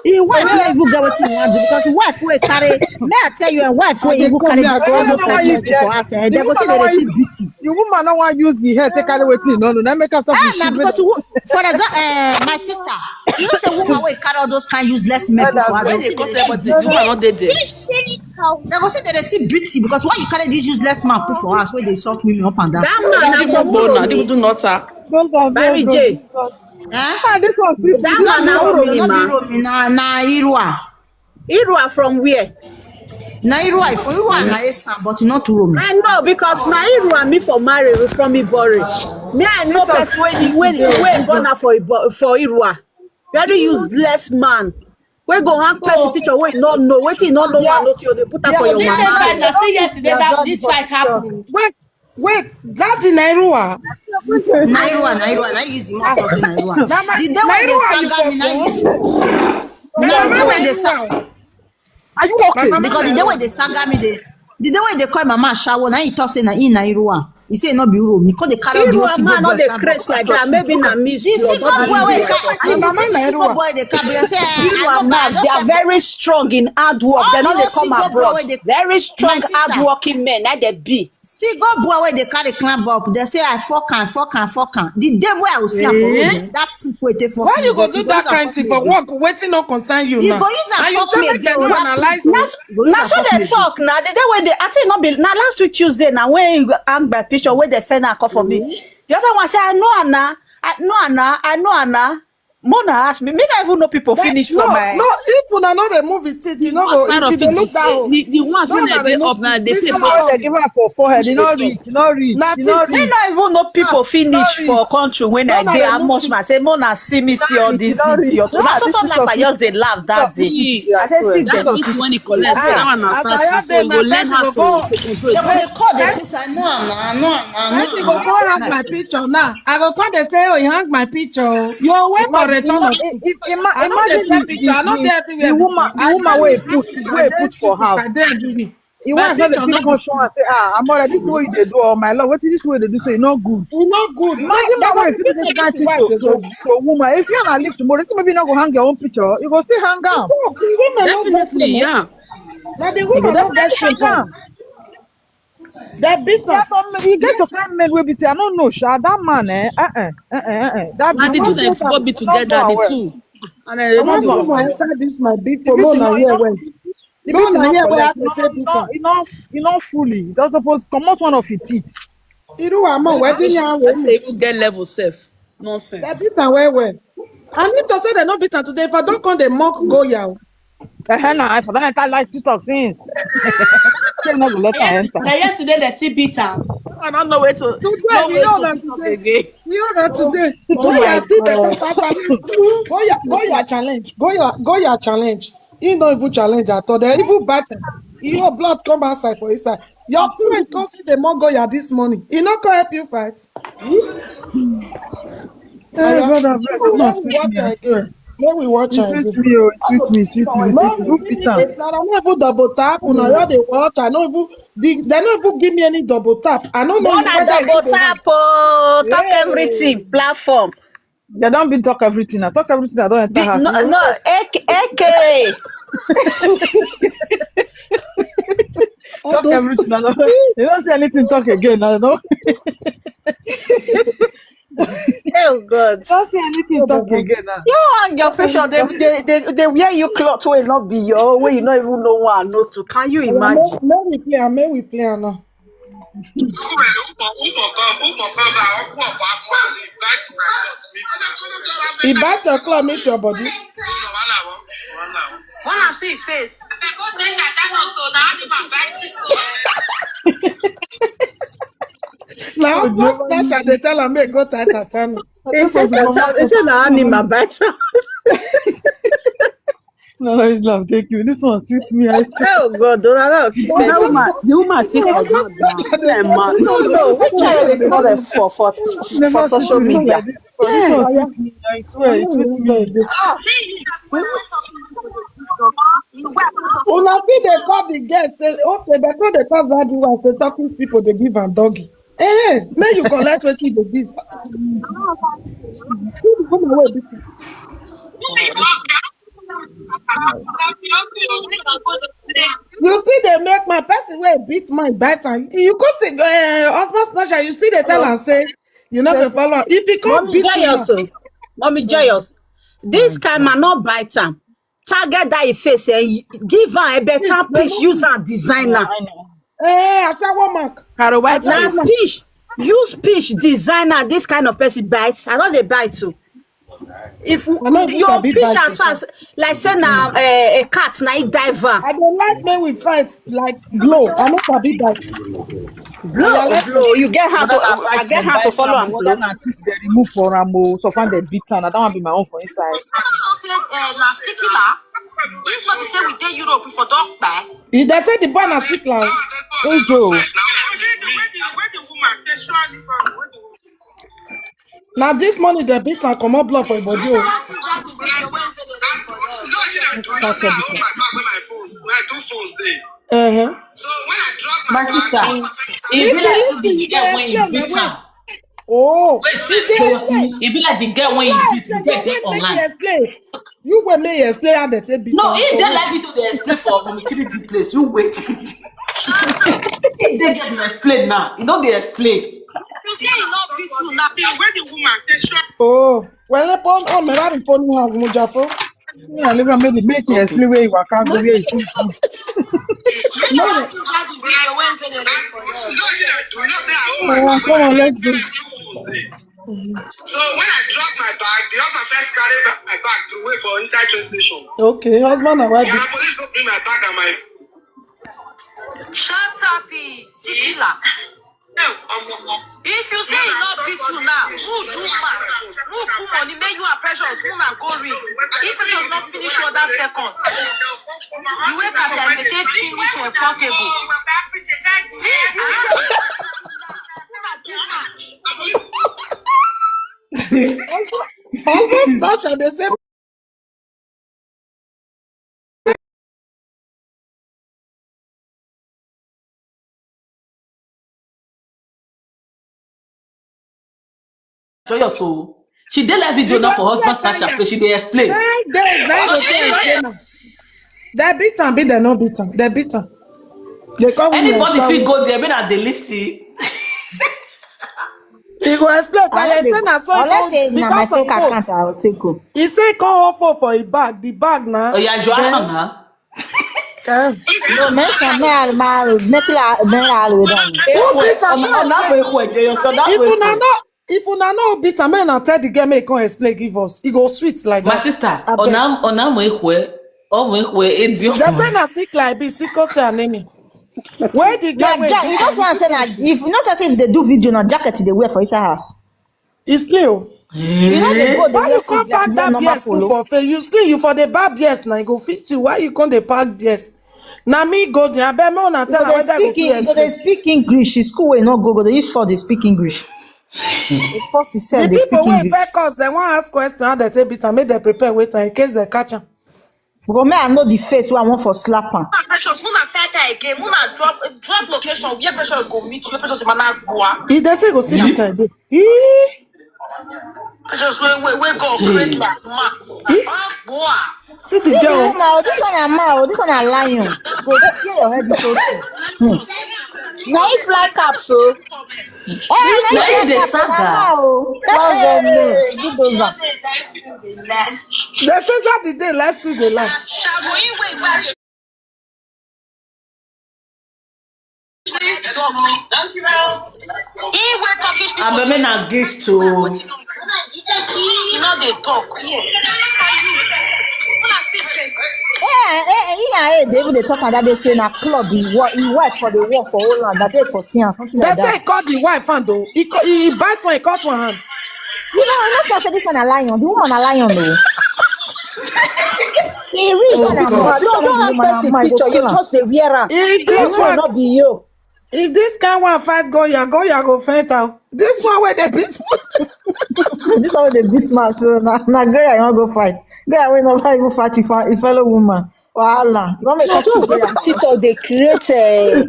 Him wife no even get wetin he wan do because him wife wey carry, may I tell you, a wife I wey dey even come, carry me, I this go kind of understand fight you. nothing for house, eh, The they go woman say no they wan receive use beating. the woman no wan use the head take carry wetin no no na make her suffer Ah, she na make because wo- for example, uh, my sister, you know say woman wey carry all those kind useless men put for her, they When go they say come they there, see but the woman not dead there. They go say they dey see beauty because why you carry this useless man put for house where they insult women up and down. That man na Even from born now, Uromi. Even do not her. Those are Barry very J. good. Eh? Ah, this one sweet. That This man na na Uromi, Uromi no be man. Uromi, na na Irua. Irua from where? Na Irua for Irua na Esan, but not Uromi. I know because na Irua me for marry from Ibori. Me I know person wey the- wey the- wey born her for Ibo- for Irua. Very useless man. Wey go hang person picture wey no know wetin no know one nothing you dey put am for your mama. Na say yesterday that this fight happen. Wait, wait, that the Nairua. Na Irua, na Irua, na use the mouth say na Irua. Na my- The day wey they saga me, na use. Na the day wey they saga. Are you okay? Because the day wey they saga me, they the day wey they call mama shower, na he talk say na in na Irua. He say no be Uromi. Come they carry the Irua O C man no boy dey and craze come like crash. That. Maybe na miss The blood. single boy wey carry, if you see the single boy they carry, they say I Irua no man, bad. They are very strong in hard work. They no dey come abroad. Very strong, hardworking men. Na they be. See go boy wey they carry climb up. They say I fuck am, fuck am, fuck am. The day wey I will see am for road, eh, that people wey dey fuck Why am, you go they do go that use am kind fuck thing me for again. Work? Wetin no concern you He now? Go use am And you fuck say me make again. dem no That analyze people you. Go use Na am so fuck they me again. Talk na the day wey they I think no be na last week Tuesday na when you hang my picture wey they send am come for me. The other one say I know Anna, I know Anna, I know Anna. Mona ask me, me not even know people finish No, for my. No, if una no remove it, it you no go. If you dey look that hole, The, the ones when they dey up now, they This pay one wey they give her for forehead, e no reach, e no reach, Na e no tits. Me reach. not even know people Ah, finish sorry. For country when No, I no, dey. no, How no. Much man say Mona see me see all this Sorry. Idiot. Ah, Na so this so laugh I Jesus. Just dey laugh that Jesus, day. Jesus, I say see Jesus. them. This one he collect. Ah, That one na as I starting. heard So you them, go na learn person how go to go. to control They go it. dey call the put. I know am, I know am, I know am. Person go go hang my picture now. I go come dey say, oh, you hang my picture. Oh. You are welcome for Imagine, return of. ima- i- i- ima- I no dey imagine tell the, picture. I no the, tell the everywhere. woman, the I woman tell wey you, put, I wey dey put for stupid, I house. dey everywhere. The My wife no dey picture feel no be conscious and say, ah, Amore, this is what you dey do, or my love, wetin this way you dey do, so e no good. E no good. Imagine That that way one fit do people this dey kind do thing why to, they to, do. to a woman. If you and I live tomorrow, this maybe you no go hang your own picture. You go still hang am. Oh, the women no get Definitely, shame. Yeah. Na the woman no get shame. That beat There are am. some, you get some kind men wey be say, I don't know, sha, that man, eh, eh, eh, eh, eh, eh, that Na the man, two eh, dem go be I don't together, know the well. two. And I then don't another know one. well. Enter this my big The phone. beating Mona no, here no, well. the beating no Mona here well. I collect, go no, take no, e no, e no fully. It was supposed to comot one of his teeth. Iru am well. Wetin you That want? say even get level self. They Nonsense. beat am well well. And if to say they no beat am today, if I don't come, they mock Goya. Oh. Eh, na, I for don enter live TikTok since. Say no go let her enter. Na yesterday they still beat am. I don't know where to. Today, you know that today. Again. You know that today. Oh my Goya still dey God. talk about am. Goya, Goya challenge. Goya, Goya challenge. He no even challenge at all. They even bat him. Your blood come outside for inside. Your friend come see the more Goya this morning. He not gonna help you fight. Hey, God, I beg, this one sweet me, I swear. Make we watch It am. Sweet me, oh, it sweet me, sweet me, sweet me. Who beat am? If na, I no even double tap. Una just dey watch. I no even the, they no even give me any double tap. I no know Mona whether double it's tap oh, talk Yeah. Everything platform. They don't be talk everything. I talk everything. I don't enter The, her. no, no, A K, A K. Talk everything. I don't, you don't say anything. Talk again. I don't. Oh God. Don't say anything. Talk again. Now. You and your patient, they, they, they, they wear you cloth wey not be your own, wey you not even know one, no two. Can you imagine? May we play am, may we play am now. He bite your claw, meet your body. Wanna see face. Now, of course, Tasha, they tell her, make go tight her tongue. He said, "Tata," he said, "Na animal bite am." No, no, it's love. Thank you. This one sweets me. I swear. Oh God, don't allow. The woman, the woman take her blood now. Dem man. No, no, which one they call them for, for, for social media? This one sweets me. I swear, it sweets me. Ah. Una fit dey call the girl say, okay, dem no dey call Zaddy wife say talking people dey give am doggy. Eh, make you collect wetin you dey give. See the woman wey beat you. You still dey make my person wey beat mine bite am. You go see, uh, husband snatcher, you still dey tell am say you no go follow am. If he come Mommy beat you now, Joyous, oh. Mommy Joyous. This kind man no bite am. Target that him face and give am a better pitch, use am designer. Eh, aṣẹ́wó mark. Caro White Na face. Pitch, use pitch designer. This kind of person bite. I no dey bite too. If I no even your sabi pitch bite as fast, like say na uh, a cat na e diver. I dey like make we fight like blow. I no sabi bite. Blow, blow. You get how to, I get how to follow am blow. Whether na teeth dem remove for am o, so far dem beat am. Na that one be my own for inside. I don't know say uh, na sikila. If not be say we dey Europe, we for dog back. If dem say the boy na sick like, Ojo. Na this morning dem beat am comot blood for im body o. Never see that the video when they dey for them. My sister, e be like say the girl when you beat am. Oh, Wait, first, Joyous, e be like the girl when you beat, the girl dey online. Explain. You wey make you explain how dem take beat No, am. he dey like me to dey explain for Mommy three D place. You wait. He dey get to explain now. He don dey explain. You say you not beat you now. Oh, well, upon oh, me that phone hang Mujafo. Me, I never made it. Make you explain where you waka go, where you see. You never see that the video when they dey for them. Oh, come on, let's go. So when I drop my bag, the husband first carry my, my bag to wait for inside train station. Okay, husband and wife. The police go bring my bag and my Shut up, eh, sikila. If you say e no beat you now, who do man? Who put money make you and Precious? Who na go ring? If Precious not finish for that second, the way Kabia take finish a portable. Since you say Almost not sure they say Joyous o. She dey live video now for husband Stasha place. She dey explain. Nine days, nine days, nine days. They beat am, beat dem no beat am. They beat am. They come with Anybody shower. Fit go there, make I dey listen. He go explain. I I no dey say na so. Unless say na my fake account, I will take o. He say come offer for him bag. The bag na. Oh yeah, Joyous na. Eh. No, mention me, I ma make la me I will done. Who beat am? Ọ̀nà àmọ́ èkó ẹ̀jẹ̀ yọ sọ that way. If una no, if una no beat am, make una tell the girl make he come explain give us. It go sweet like My that. sister, ọ̀nà àmọ́ èkó ẹ̀, ọmọ èkó ẹ̀, ẹ̀ di The ọmọ. Person na sick like this, sickle cell anemia. Where the Na girl wey ja, you know say I say na if you know say if you dey do video na jacket you dey wear for inside house. It's still. You know dey go dey Why wear you come singlet, pack you wear that normal B S put polo. For face? You still you for the bar B S now. You go fit you. Why you come dey pack B S? Na me go there. I bet me una You tell go her dey whether I go speak Eng- you go dey fit. Speak English. School wey you no go go dey use for dey speak English. Dey force yourself The dey speak people wey English. First cause dem wan ask question how dem take beat am, make dem prepare wait in case dem catch am. Because me I know the face wey I want for slap am. Precious, Muna fight her again. Muna drop drop location where Precious go meet you. Where Precious man go. If dem say go still beat am again. Ee, Precious wey wey wey go create like man. Boa. See the See the girl. Woman, oh, this one na man, oh, this one na lion. Go tear your head with those things. Hmm. Na him fly cap so. Eh, na Na him him dey fly cap so, na saga. man, oh. Hey, bulldozer. Dem say Saturday last week dey lie. Abeg make na gift o. You know they talk. Eh, eh, eh, he and eh, they even dey talk and that they say na club he wa- he wife for the war for Holland that day for see am something Dem like say he that. Cut the wife hand o. He co- he bite one, he cut one hand. You know, you know, say this one a lion. The woman a lion o. He reach one a man. This one no be woman a man. Go kill am. Just dey wear am. If This this one one, no be you. If this kind one fight Goya, Goya go faint out. This one where they beat. This one wey dey beat man so na na Goya you wan go fight. Goya wey never even fight with fa- a fellow woman. Wahala. You want me to talk to you? TikTok dey create a.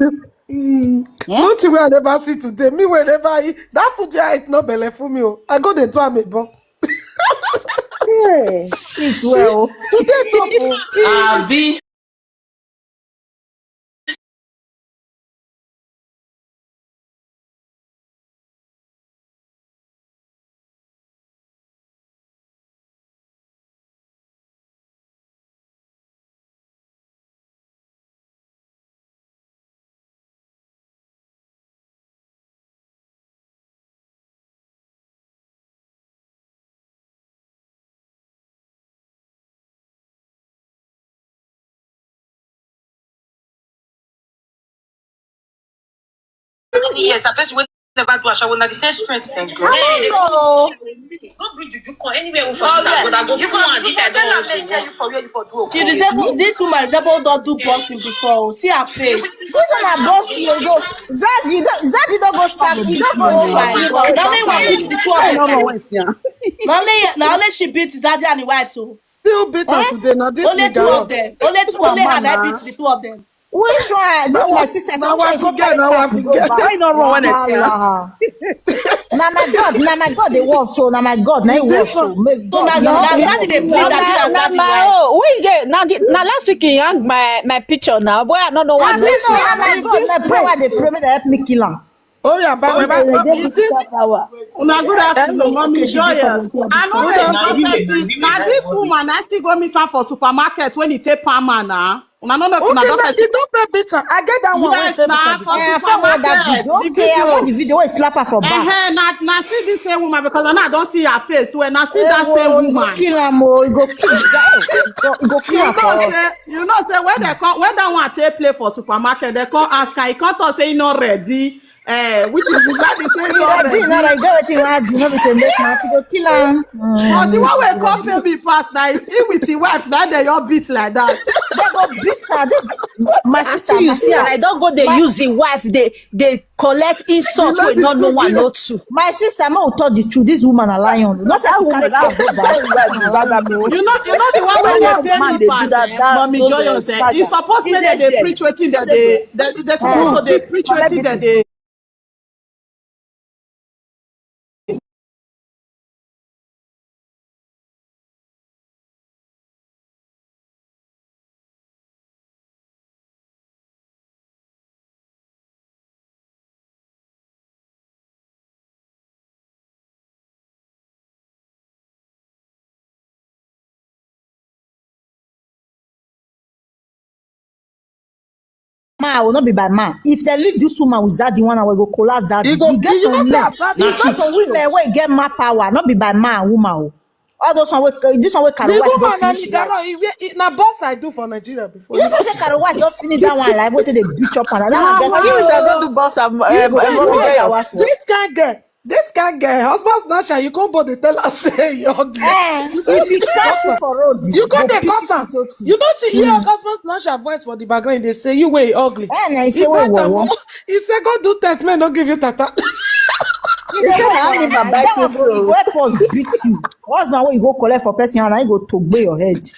Nothing wey I never see today. Me wey never eat that food wey I eat no belle full me o. I go dey do am a bon. Hey, eat well. Today top o. Abi. Yes, a person wey never do ashawo na the same strength dem get. Hey, they go bring juju come anywhere we for this house, but I go pull am if I don hustle once. She dey tell me, this woman never don do boxing before. See her face. This one na boss you go. Zadi don go sack you don go insult you. Na only one beat the two of them. Na only she beat Zadi and the wife so. Still beat am today na this nigga. Only two of them. Only two of them. Only her na beat the two of them. Which one? This my sister. Na wife get, na wife get. Why you no run when I say? Na my God, na my God dey work so, na my God na him work so. Make God. So na na na dey play that that that wife. Oh, wait, na the- na last week he hang my my picture now. Boy, I no know why. I say no, na my God, na prayer dey pray make dem help me kill am. Oya, bye, bye, bye. This, una good afternoon, mommy joyous. I know the first thing. Now this woman, I still go meet her for supermarket when he take palm man now. Una no know if una don first. She don pay bitter. I get that one. Yes, na for supermarket. Okay, I want the video. Wey slap her for back. Eh, na na see this same woman because I don see her face. When I see that same woman, kill am o. You go kill. You go kill her for us. You know say when they come, when that one take play for supermarket, they come ask her. He come talk say he not ready. Eh, which is exactly the same thing. Ready now, like get wetin you wan do, no be to make mouth, you go kill am. But the one wey come pay me pass na he with the wife na dey your beat like that. They go beat her. This my sister, you see, I don go dey use the wife dey dey collect insult wey no know one no two. My sister, make we talk the truth. This woman na lion. No say she carry cow go back. You know, you know the one wey dey pay me pass, eh, mommy joyous. Eh, e suppose make dem dey preach wetin dem dey. They suppose to dey preach wetin dem dey. Man, will not be by man. If they leave this woman with Zaddy one, we go collapse Zaddy. E go- You get you some know say women, Zaddy you get some women wey get man power, not be by man and woman. Oh. All those one wey this one wey Carol White go finish. That one, if- if- na boss I do for Nigeria before. You know say Carol White don finish that one like wetin dey beat up and that one get. Even if I don't do boss, I'm. This kind girl, this kind girl, husband snatcher, you come but dey tell us say you ugly. Eh, if he catch you for road, you come dey curse am. You don't see your husband snatcher voice for the background. They say you wey ugly. Eh, na he say wey wowo. He say go do test, man, don't give you tata. He say na only my bite you so. Help us beat you. Husband wey you go collect for person hand, na him go togbe your head.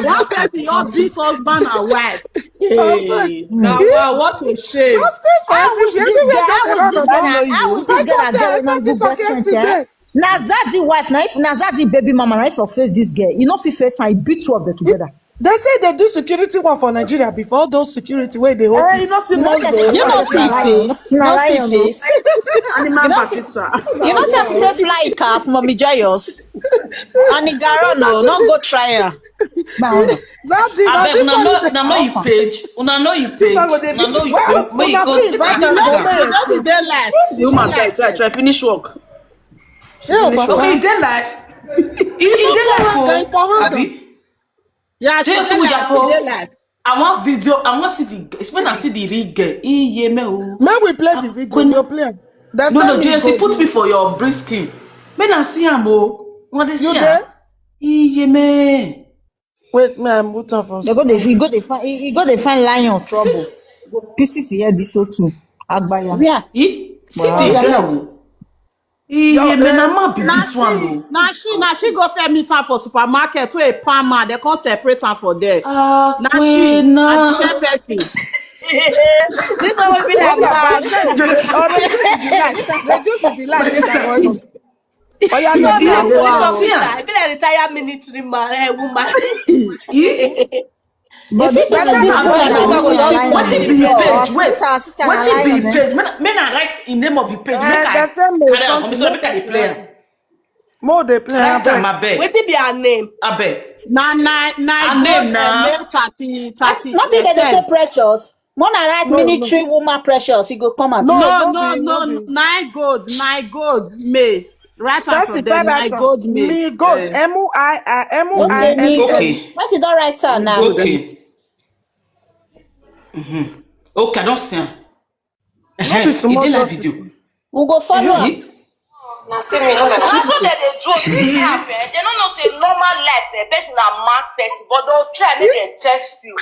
One person don beat husband and wife. Hey, na wow, what a shame. Justice for everything. Everywhere wey dey run around. How will this girl get wey no good best friend? Eh? Na Zaddy wife, na if na Zaddy baby mama, na if you face this girl, you no fit face am, you beat two of them together. They say they do security work for Nigeria before, all those security wey dey hold. Eh, you no see those. You no see face. No see face. Animal Batista. You no see as e take fly cap, mommy joyous. And the Garo no, no go try am. Abeg, una know you page. Una know you page. Una know you page. Make you go invite am. You no be dey live. The woman try, try, try finish work. Okay, e dey live. E dey live o. Abi? Yeah, she dey live. E dey live. I want video. I want see the. When I see the real girl. Iye me o. Make we play the video. We go play am. No, no, J S C, put me for your big screen. Make I see am o. When they see am. Iye me. Wait, me I mute am for. They go dey, he go dey find, he, he go dey find lion trouble. Go pieces here the total. Agbaya. Yeah. He see the girl. Iye, man, na man be this one o. Na she, na she go fair meet am for supermarket wey a palm man, they come separate am for there. Ah, Na she, Queen, na na. the same person. This one will be like that. Reduce the light. Reduce the light. My sister, Oh, yeah, no, Wow. I be like retired military man, eh, woman. eh? But this person, this one, Wetin be your page? Wait, Sister, sister, wetin be lie your on page? Make I write in name of your page. Make Eh, I they tell me carry am come something. so make I dey play am. More they play. Write am, Abeg. abeg. Wetin be her name? Abeg. Na na na Her name God, na- eh, May thirty, thirty. Not be that they say precious. Mona write No, no. military woman precious. He go come out. No, No, no no, be, no, no be. Nine gold, nine gold, May. Write am for Person there, tell that nine song. gold, May. Me gold. Eh. M U I I M U I Okay, N me. O. Okay. Person don write am now. Okay. Mm-hmm. Okay, I don see am. No be small E dey like justice. Video. We go follow am. Eh? Na still me, no be na. Na so dem dey do this app, eh? Dem no know say normal life, eh, person na mad person, but they'll try make dem test you.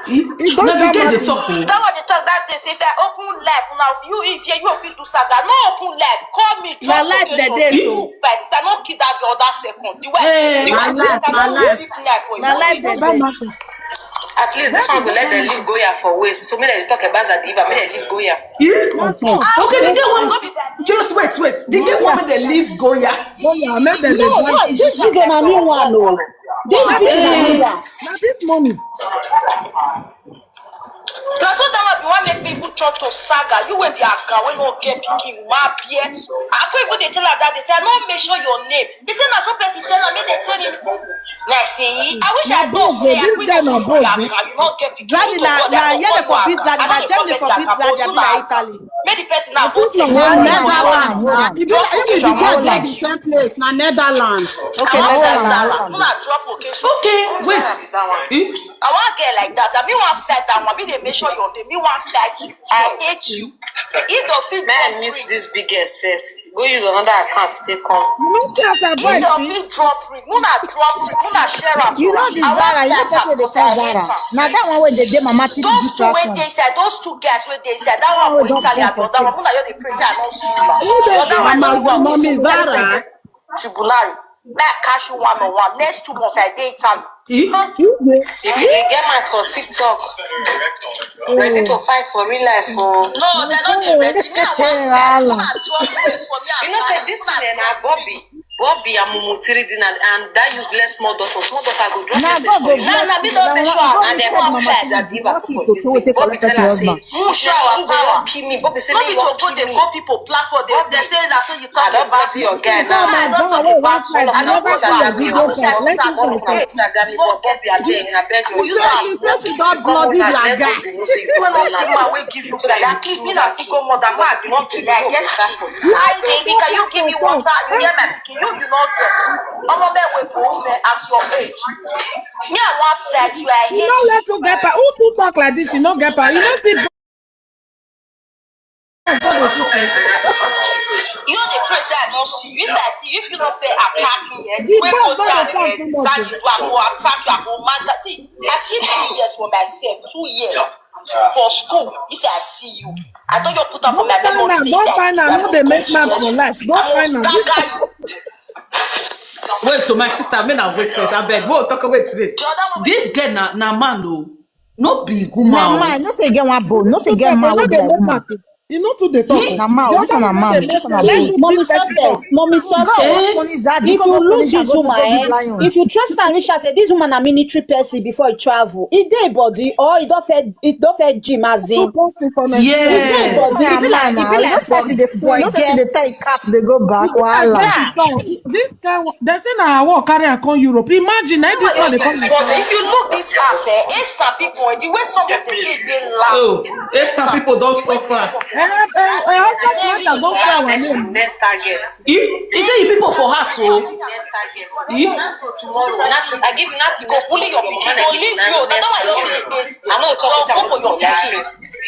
E don Na the jam girl am. Dey talk o. That one dey talk that day say if I open life now, you if you, you fit do saga, no open life, call me, drop Na life location, dey you so. do fight. If I no kill that the other second, the way Eh, the way My I life, do my that, life. leave life for Na you. life dey Don dey. matter. At least this one go let them leave Goya for waste. So make dem dey talk about Zadiva, make dem leave Goya. Eh? Okay, the girl one. Just wait, wait. The girl one make dem leave Goya. Go on, make them dey No, do no, this video na new one o. This video na new one. Na this money. Na so that one be wan make me even talk to saga. You wey be aga wey no get pikin, ma bie. I come even dey tell her that day say I no mention your name. He say na so person tell am, make dem tell me. Na say I wish I know say I queen of you be aga, you no get pikin. Daddy, na na here dey forbid Daddy, na Germany forbid Daddy, abi na Italy. Make the person now go take. Na Netherlands. E be like the girl dey the same place. Na Netherlands. Okay, Netherlands. Una drop location. Okay, wait. Eh? I wan get like that. I mean, one fight that one. Me dey make sure your name. Me one fight you. I hate you. If the fit man mute this biggest first. Go use another account take come. You know, that's a If the boy. fit drop ring, Muna drop ring, Muna share am. You know the Zara, you know person wey dey call Zara. Na that one wey dey dey mama three Those this two wey platform. Dey inside, those two guys wey dey inside, that one for Italy and the other one, Muna just dey pray say I no see you. The other one, Mama, only one wey Mommy see Zara. Tribunal. Make I catch you one on one. Next two months, I dey Italy. Eh? If you get mad for TikTok, ready to fight for real life. Oh. No, they're not dey ready. Me, I want fight. Una drop ring for me. You know, say this thing na Bobby. Bobby and Mumu three D na, and that useless small daughter. Small daughter go drop message for you. Na God go bless you. Na me don make sure. And then come fight. Bobby tell her say, who show our power? Kill me. Bobby say no be to go dey go people platform. They say na so you talk about your guy now. I don talk about you. I don talk about you. I wish I know say I go fight. Bobby abeg, I beg you. She say she don bloody their guy. You know say man wey give you guy, at least me na single mother, man I be not today. I get. Hi baby, can you give me water? You hear my pikin? You you no get. Omo me we go me at your age. Me I wan fight you. I hate you. You no let who get power. Who too talk like this? You no get power. You no see. You know the praise I no see. If I see you, if you don't say attack me, eh, the way go there, eh, decide you do, I go attack you, I go mad. See, I keep two years for myself, two years for school. If I see you, I don't you put up for my memory. If I see you, I go make mad for life. Go find am. Wait, so my sister, me na wait first. I beg. Whoa, talk. Wait, wait. This girl na na man o. No be woman. Na man. No say get one bone. No say get man wey be like woman. You know too dey talk. Na man. This one na man. This one na bone. Mommy success. Mommy success. If you look this woman, eh, if you trust and reach her, say this woman na military person before he travel. He dey body or he don fair, he don fair gym as in. Yes. He dey body. He be like, he be like person dey fall. You know say she dey tie cap, dey go back. Wahala. This kind, they say na her work carry her come Europe. Imagine, eh, this one dey come. But if you look this app, eh, Esa people, eh, the way some of the kids dey laugh. Oh, Esa people don suffer. Eh, eh, eh, husband master don call our name. Next target. He, he say you people for house o. Next target. He? Not to tomorrow. Not to, I give you nothing. Go bully your pikin. Go leave you. That's why your place dey. I know talk go for your pikin.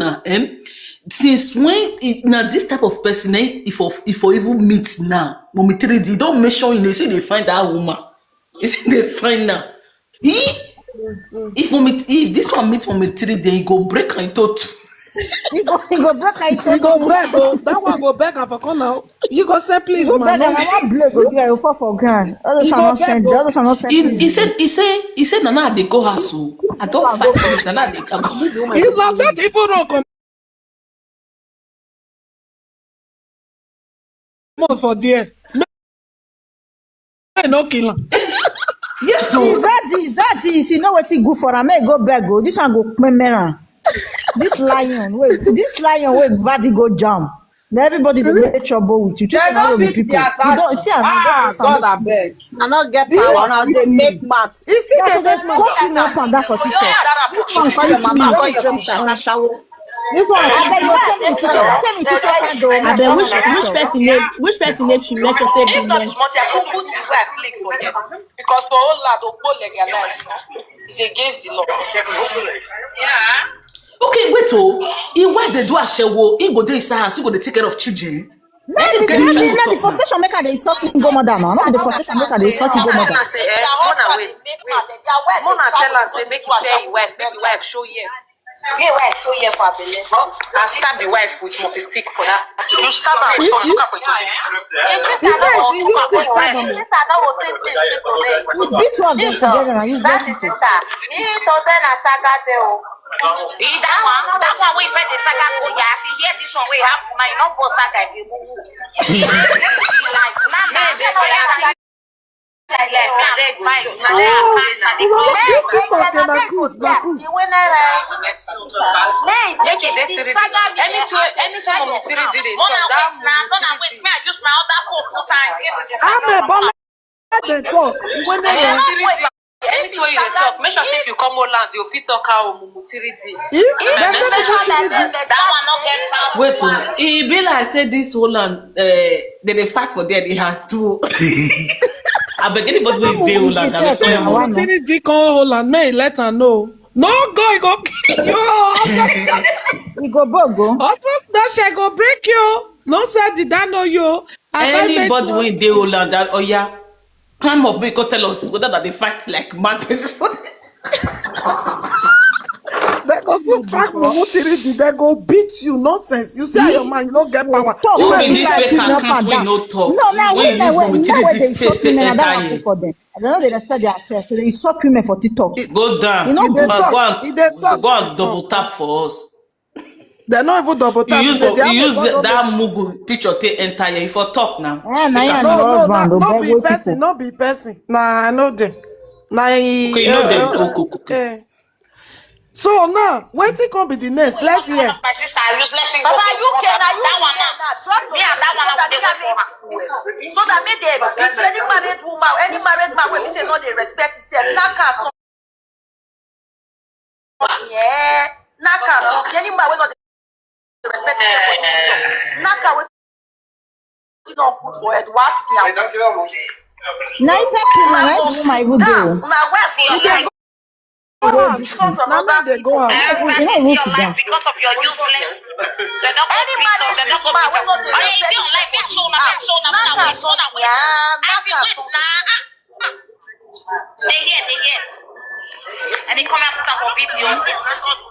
now, eh? Since when it, now this type of person, eh, if of if for even meet now, mommy three D, don't mention you, they say they find that woman. They say they find now. He, if mommy, if this one meet mommy three D, he go break her throat. He go, he go break her. He go beg. Oh, that one go beg her for corner. You go say please, go man. Beg her. One blow go give her, you fall for ground. All those are not send. All those are not send. He, he said, he said, he said, Nana, they go house. Oh. I don't fight this. Nana, they go. He loves that people don't come. Comot for there. Make I no kill am. Yes, so Izadi, Izadi, she know wetin good for am. Make go beg o. This one go kpemera. This lion, wait, this lion wey Vadi go jam. Na everybody dey make trouble with you. This one no be people. You don't see am. Ah, God, I beg. I no get power. Now they make maths. It's still dey make maths. Cause you no panda for TikTok. Call your mama, call your sister, Ashawo. This one. I beg you, send me TikTok. Send me TikTok and go. I beg which which person name which person name she mention say be next. If not, I should put his wife link for here because for all that go legalize. It's against the law. Yeah. Okay, wait oh. He wife dey do ashewo. He go dey inside house. He go dey take care of children. No, the, the, the, the frustration maker dey insult single mother now. No be the frustration maker dey insult single mother. Mona wait. Mona tell am say make he tell him wife, make him wife show here. Me wife show here for belle. I stab the wife with moppy stick for that. You stab her with moppy stick for your breast. Sister no go say this people. We beat two of them together and use that sister. He told them na saga dey o. He that one, that one wey first dey saga go ya. As he hear this one wey happen now, he no go saga again. Life na na. Anytime mommy three D dey talk, that Mona wait, me I use my other phone put am in case it is. Mona wait. Anything wey you dey talk, make sure say if you come Holland, you fit talk how mumu three D. That one no get power. Wait o, e be like say this Holland, uh, they dey fight for there, they has too. I beg anybody wey dey Holland, I beg for you. Three D come Holland, may let her know. No go, e go kill you. E go bogo. Husband dash, I go break you. No sir, did I know you? Anybody wey dey Holland, that oh yeah. Climb up, make you tell us whether that they fight like mad person for there. They go so track mumu three D, they go beat you. Nonsense. You see how your man, you no get power. Who be this fake account wey no talk? No, now wait, wait, wait. Now they insult women, I don't happen for them. I don't know they respect themselves. They insult women for TikTok. Go down. You know, go and double tap for us. They no even double tap. You use, you use that mugu picture take enter here. You for talk now. Eh, na your husband, no be person, no be person. Nah, I know them. Na e, Okay, you know eh, them. eh, Okay, okay. eh. So now, wetin come be the next? Let's hear. My sister, useless. Baba, U K na you That one remain now. Now. Drop Me and that one now, we dey that for make so that make they beat any married woman, any married man wey be say no dey respect himself. Knock am some. Yeah, knock am some. Any man wey no dey respect himself for the kingdom, knock am wetin no good for head. Wa see am. Na inside prison na the woman even dey o. Una well for your life. Go out. Because of Na me other dey go people. out. Everybody You know see who your sit life down. Because of your useless. They don't go Any beat up. They married don't go man beat wey up. no dey Oh yeah, you respect don't like me. Show now. Knock Show now. am Show now. some. Yeah, I knock be am wait some. Now. They hear. They hear. And they come and put up a video.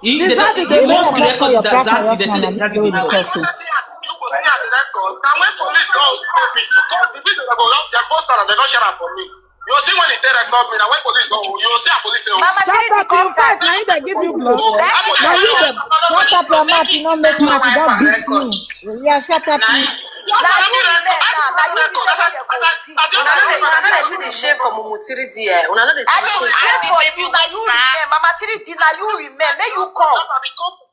He, This they how don't, they they dey must talk. Record that. They say they, they give it. You go see at the record. Now when police don't go be, because the video they go up, they post and they don't share am for me. You see when they take record me, now when police don't, you see a police don't. Mama Shut Trinity up, come in fact, back. na you dey give you blood. Na you dey. Shut up your mouth, you no make mouth, you don beat you. Yeah, shut up you. Na you remain now. Na you remain. Una no dey, una no dey see the shame for Mumu three D. Eh? Una no dey see the shame. I dey shame for you. Na you remain. Mama three D, na you remain. Make you come.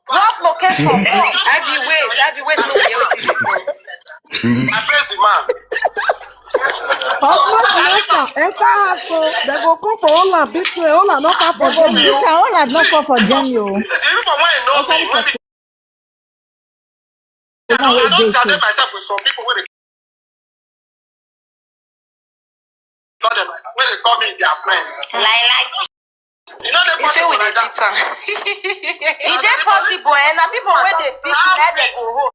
Drop location. Come. I be wait. I be wait. No be wetin dey come. I praise the man. Almost nation enter house, so they go come for Ola, beat you, Ola, not up for They go them. beat her, all had not fall for Jenny o. The people wey know me, when me The one I wey don dey challenge so. Myself with some people wey dey call them, wey dey call me their friend. Lie, lie. You know they You say possible we dey like that. Beat am. E dey possible, eh? Na people wey dey beat na dem go hold.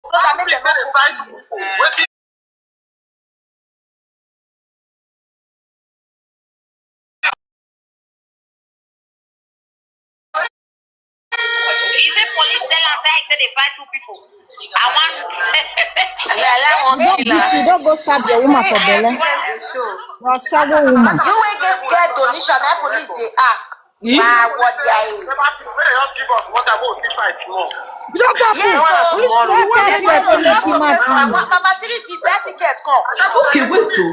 So that make dem no go beat you. Wetin He say police tell am say I take dey fight two people. I want. Yeah, I like one Don't killer. beat you, don't go stab your woman for belle. Yes, the show. You are shallow woman. You wey get get donation, na police dey ask. Eh? Why what they are in? Never people wey dey just give us water wey we fit fight small. Shut up, Yes, oh. so Which one wey That's get why they make him donation? out to you. Mama, Mama three D, thirty get come. Okay, wait oh.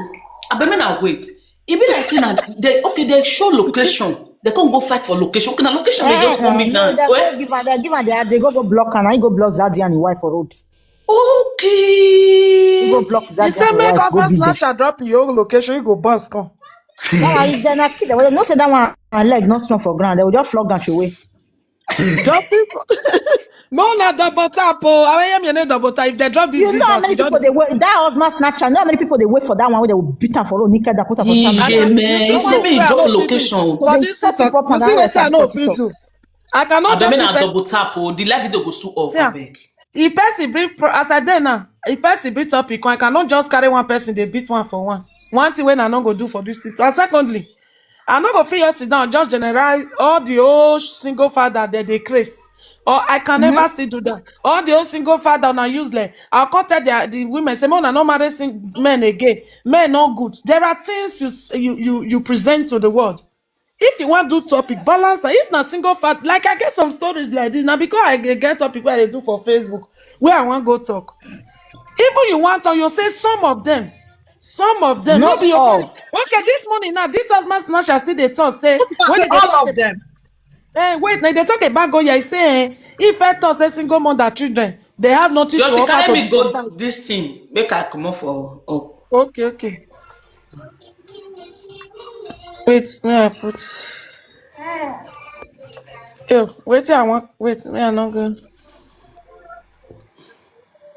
I mean, I wait. E be like say na they, okay, they show location. They come go fight for location. Okay, na location they just come meet now. They Well, go give her, they give her, they, they go go block her. Now he go block Zaddy and his wife for road. He Okay. go block He Zaddy say and his make wife go husband beat them. snatcher drop your own location, you go bounce come. That one, if they not kill them, well, no say that one her leg not strong for ground. They will just flog and away. Just people. No, na double tap. Oh, I hear me name double tap. If they drop this You know how videos, many you just people they wait. That husband snatcher. You know how many people they wait for that one where they will beat her for road, naked and put her for Ije, something. man. He say Someone make you wey I drop no fit do. location. So For they this set TikTok, people up you and see that wetin I set no for fit TikTok. Do. I cannot Abeg, just make see na person. Double tap o. The live video go soon off, Yeah. abeg. If person bring pro- as I dey now, if person bring topic, I cannot just carry one person, they beat one for one. One thing when I no go do for this thing. And secondly, I no go fit just sit down, just generalize all the old single father that they craze. Or I can never still do that. All the old single father are useless. I'll come tell the, the women, say, "Man, I no marry sing- men again. Men not good." There are things you s- you you you present to the world. If you want do topic, balance. If na single father, like I get some stories like this now because I get get topic where I do for Facebook where I want go talk. Even you want to, you say some of them, some of them. Not No be your all. Okay, this morning now, this husband snatcher still dey talk say when they All talk of them. Eh, wait, now they talk about go here. Say eh, if I talk say single mother children, they have nothing You to see, offer carry to me the go society. This thing. Make I come up for up. Okay, okay. Wait, may I put? Yo, wait, I want. Wait, me I not go.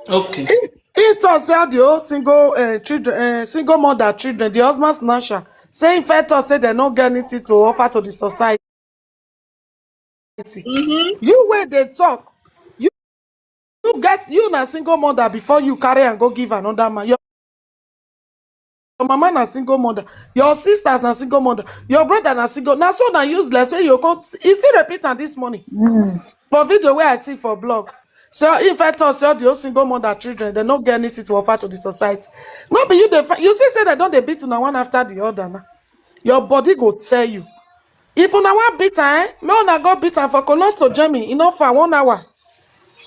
Okay. He talk say all the whole single uh, children, uh, single mother children, the husband snatcher. Say if I talk say they no get anything to offer to the society. You where they talk, you you guess you na single mother before you carry and go give another man. Your, your mama na single mother, your sisters na single mother, your brother na single. Now so na useless where you come. He still repeat am this morning for video where I see for blog. So if I talk say all the whole single mother children, they no get anything to offer to the society. No be you dey find. You see say they don dey beat una one after the other now. Your body go tell you. If una wan beat am, eh? Make una go beat am for Kolonto, Germany. E no far, one hour.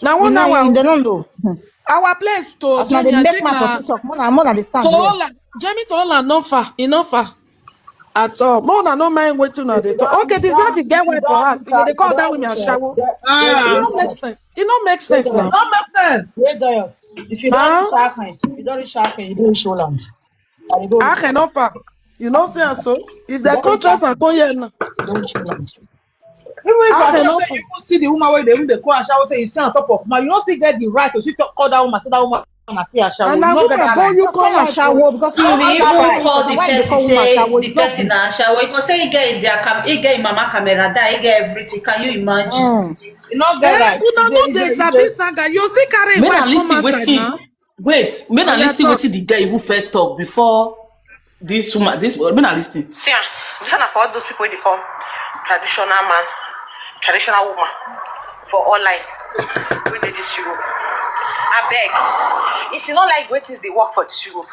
Na one hour. They don't know. Our place to As now they Germany, I make think man na for TikTok. More than more than the stand. to Holland. Germany to Holland, no far, e no far. at all. More una no mind wetin una dey talk. Okay, this is the girl wife for house. You dey call that women ashawo. It no make sense. It no make sense now. No make sense. Rejoice. If you don't reach Aachen, if you don't reach Aachen, you don't reach Holland. And you go Aachen no far. You know say am so. If they come trust and come here now. You don't reach Holland. Even if I don't say you even see the woman wey dey even dey call ashawo, say you see on top of man, you no still get the right to still talk, call that woman, say that woman na still ashawo. And na woman go you call ashawo because you be even call the person say the person na ashawo. You go say he get their cam, he get him mama camera, that he get everything. Can you imagine? You no get right. Una no dey sabi saga. You still carry him wife come outside now. Wait, make I listen wetin the girl even first talk before this woman, this woman, make I listen. See am, this one na for all those people wey dey call traditional man, traditional woman for online wey dey this Europe. Abeg, if you no like the way things dey work for this Europe,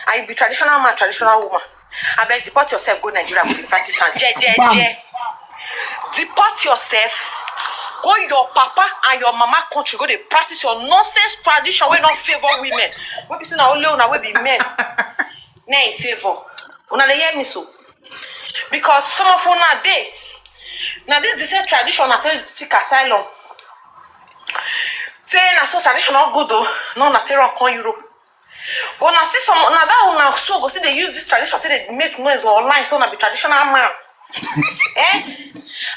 and you be traditional man, traditional woman, abeg deport yourself go Nigeria go dey practice am. Je, je, je. Deport yourself. Go your papa and your mama country, go dey practice your nonsense tradition wey no favour women. Wey be say na only una wey be men na e favour. Una dey hear me so? Because some of una dey, na this the same tradition una take seek asylum. Say na so tradition no good o, no, na take run come Europe. But na still some, na that una so go still dey use this tradition take dey make noise online, so una be traditional man. Eh?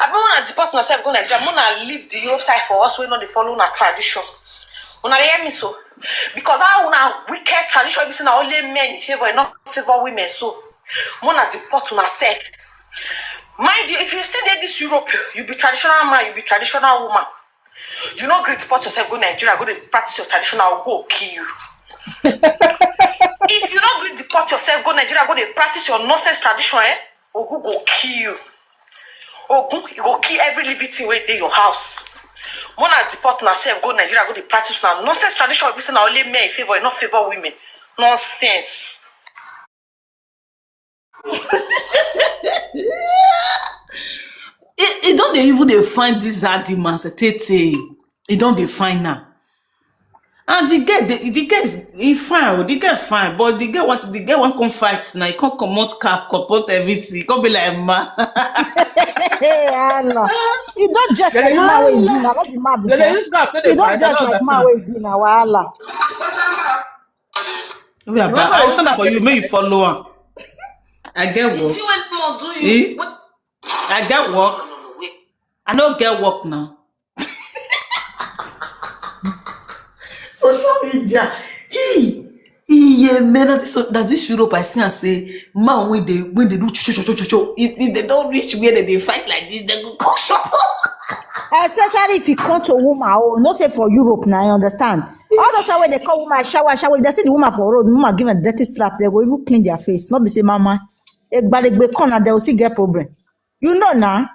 Abi una deport una sef go Nigeria, make una leave the Europe side for us wey no dey follow una tradition. Una dey hear me so? Because how una wicked tradition wey be say na only men e favour, e no favour women so. Make una deport una sef. Mind you, if you still dey this Europe, you be traditional man, you be traditional woman. You no gree deport yourself go Nigeria, go dey practice your tradition, I go kill you. If you no gree deport yourself go Nigeria, go dey practice your nonsense tradition, eh? Ogun go kill you. Ogun, you go kill every living thing wey dey your house. Make una deport una sef go Nigeria, go dey practice una nonsense tradition wey be say na only men e favour, e no favour women. Nonsense. He, he don dey even dey find this Zaddy man, say, tey, tey. He don dey find am. And the girl, the, the girl, he fine, oh, the girl fine, but the girl was, the girl wan come fight now. He come comot cap, comot everything. He come be like man. Hey, Allah. You don't dress like man wey you be now. Not be mad before. You don't dress like man wey you be now. Wahala. Remember, I will send that for you. Make you follow am. I get work. You see when more do you? Eh? What? I get work. No, no, no, wait. I no get work now. Social media. Ee, ee, yeah, man. That this, so, that this Europe, I see and say, man, when they, when they do cho, cho, cho, cho, cho, if, if they don't reach where they, they fight like this, they go come shut up. Especially if you come to woman, oh, no say for Europe now, I understand. All those wey they call woman ashawo, ashawo, if they see the woman for road, woman give a dirty slap, they go even clean their face. Not be say, mama, egbalegbe corner, they will still get problem. You know now.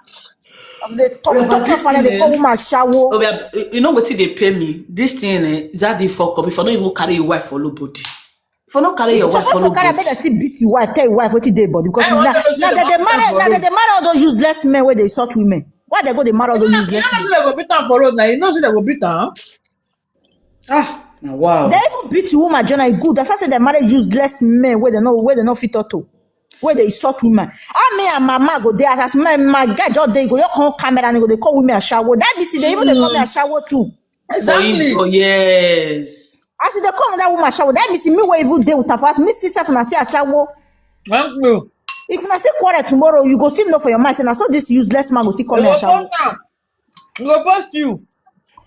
As they talk, talk, talk, and they call woman ashawo. Oh, yeah, you know what they pay me? This thing, eh, is that they fuck up. If I don't even carry your wife for nobody. If I don't carry your wife for nobody. Carry, make them still beat your wife, tell your wife what they body. Because now, now that they marry, now that they marry all those useless men where they insult women. Why they go, they marry all those useless men? You know, they go beat am for road now. You know, say they go beat am. Ah, now wow. They even beat woman, Jonah, e good. That's why I say they marry useless men where they know, where they know fit to. Where they insult women. I mean, and mama go there as, as my, my guy just dey go, you come camera and go, they call women ashawo. That means they even they call me ashawo too. Exactly. Oh, yes. As they call that woman ashawo, that means me where even dey with her. As me see self and I say ashawo. Thank you. If I say quarrel tomorrow, you go see no for your mind. Say, now so this useless man go see call me ashawo. He go post you.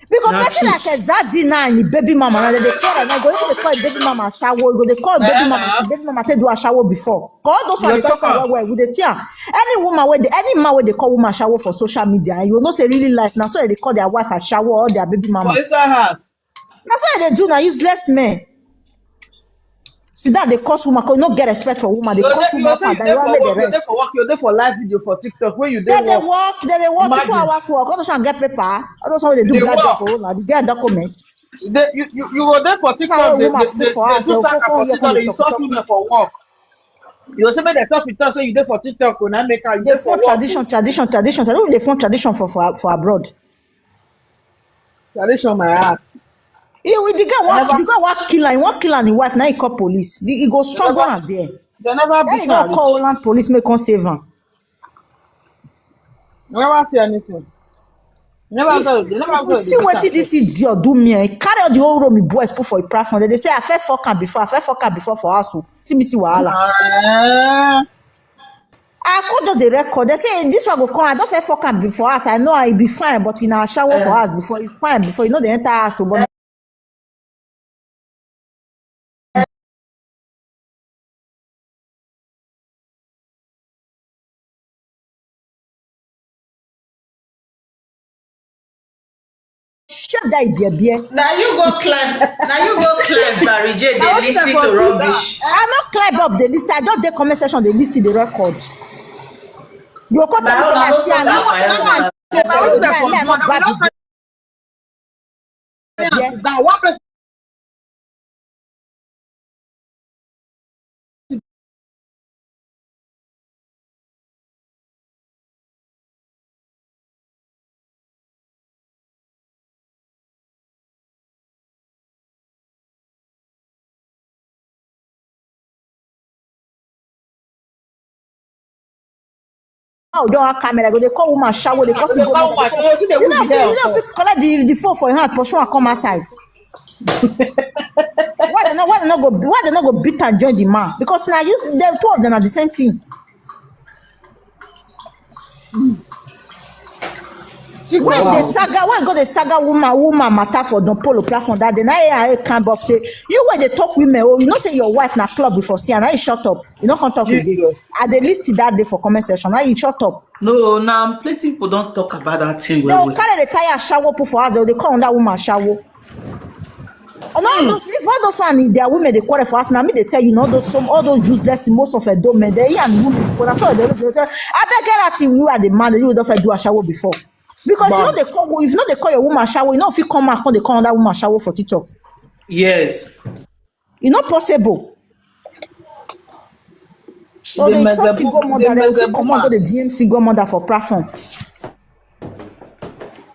Because person like a Zaddy now and the baby mama, now they call her, now go even they call baby mama ashawo, go they call baby mama, baby mama take do ashawo before. Cause all those one they talk about where would they see her? Any woman where they, any man where they call woman ashawo for social media, and you know say really life now, so they call their wife ashawo or their baby mama. For inside house. That's why they do now, useless men. See that they cause woman, 'cause no get respect for woman. They cause woman for the rest. You dey for work, you dey for live video for TikTok. Where you dey work? They work, they work two hours work. All those one get paper. All those one they do black job for woman. They get document. You, you, you go there for TikTok. They, they, they do sack for TikTok. They insult women for work. You say make they talk with us. Say you dey for TikTok. When I make her, you dey for work. Tradition, tradition, tradition. They don't dey form tradition for, for, for abroad. Tradition my ass. He with the guy wan, the guy wan kill am, he wan kill am, him wife, now he call police. The, he go struggle am there. They never beat her. Call Holland police, make come save am. Never see anything. Never go. They never go. See wetin this idiot do me. Eh? Carry all the whole room boys put for a platform. They say I felt fuck am before. I felt fuck am before for house. Oh. See me see wahala. Uh... I call those the record. They say this one go come. I don't feel fuck am before us. I know I be fine, but in our shower uh, for us before you fine before you know the enter us. But Shut that beer beer. Now you go climb. Now you go climb. Barry J, they listen to rubbish. I not climb up the list. I don't the comment section. They listen the record. You go tell me say I see am. Now one person How don camera go dey call woman shower dey cause e go mad. You no fit you no fit collect the the phone for your hand pursue am come outside. Why dem no why dem no go why dem no go beat am join the man because na you the two of them na the same thing. When the saga when go the saga woman woman matter for Don Polo platform that day na A I A come up say you wey dey talk women oh you know say your wife na club before see am na you shut up you no come talk again. I dey list that day for comment section na you shut up. No, now plenty people don't talk about that thing. They will carry the tire shower put for us. They will call on that woman shower. Oh, no, those, if all those one their women they quarrel for us now, me they tell you, no, those some all those useless most of a dome, they and women. But I'm sure they, they, they I beg her at you are the man that you would have do a shower before. Because you know they call if not they call your woman shower, you know if you come out, they call that woman shower for TikTok. Yes. E no possible. So they so single mother, they say come on go the D M single mother for platform.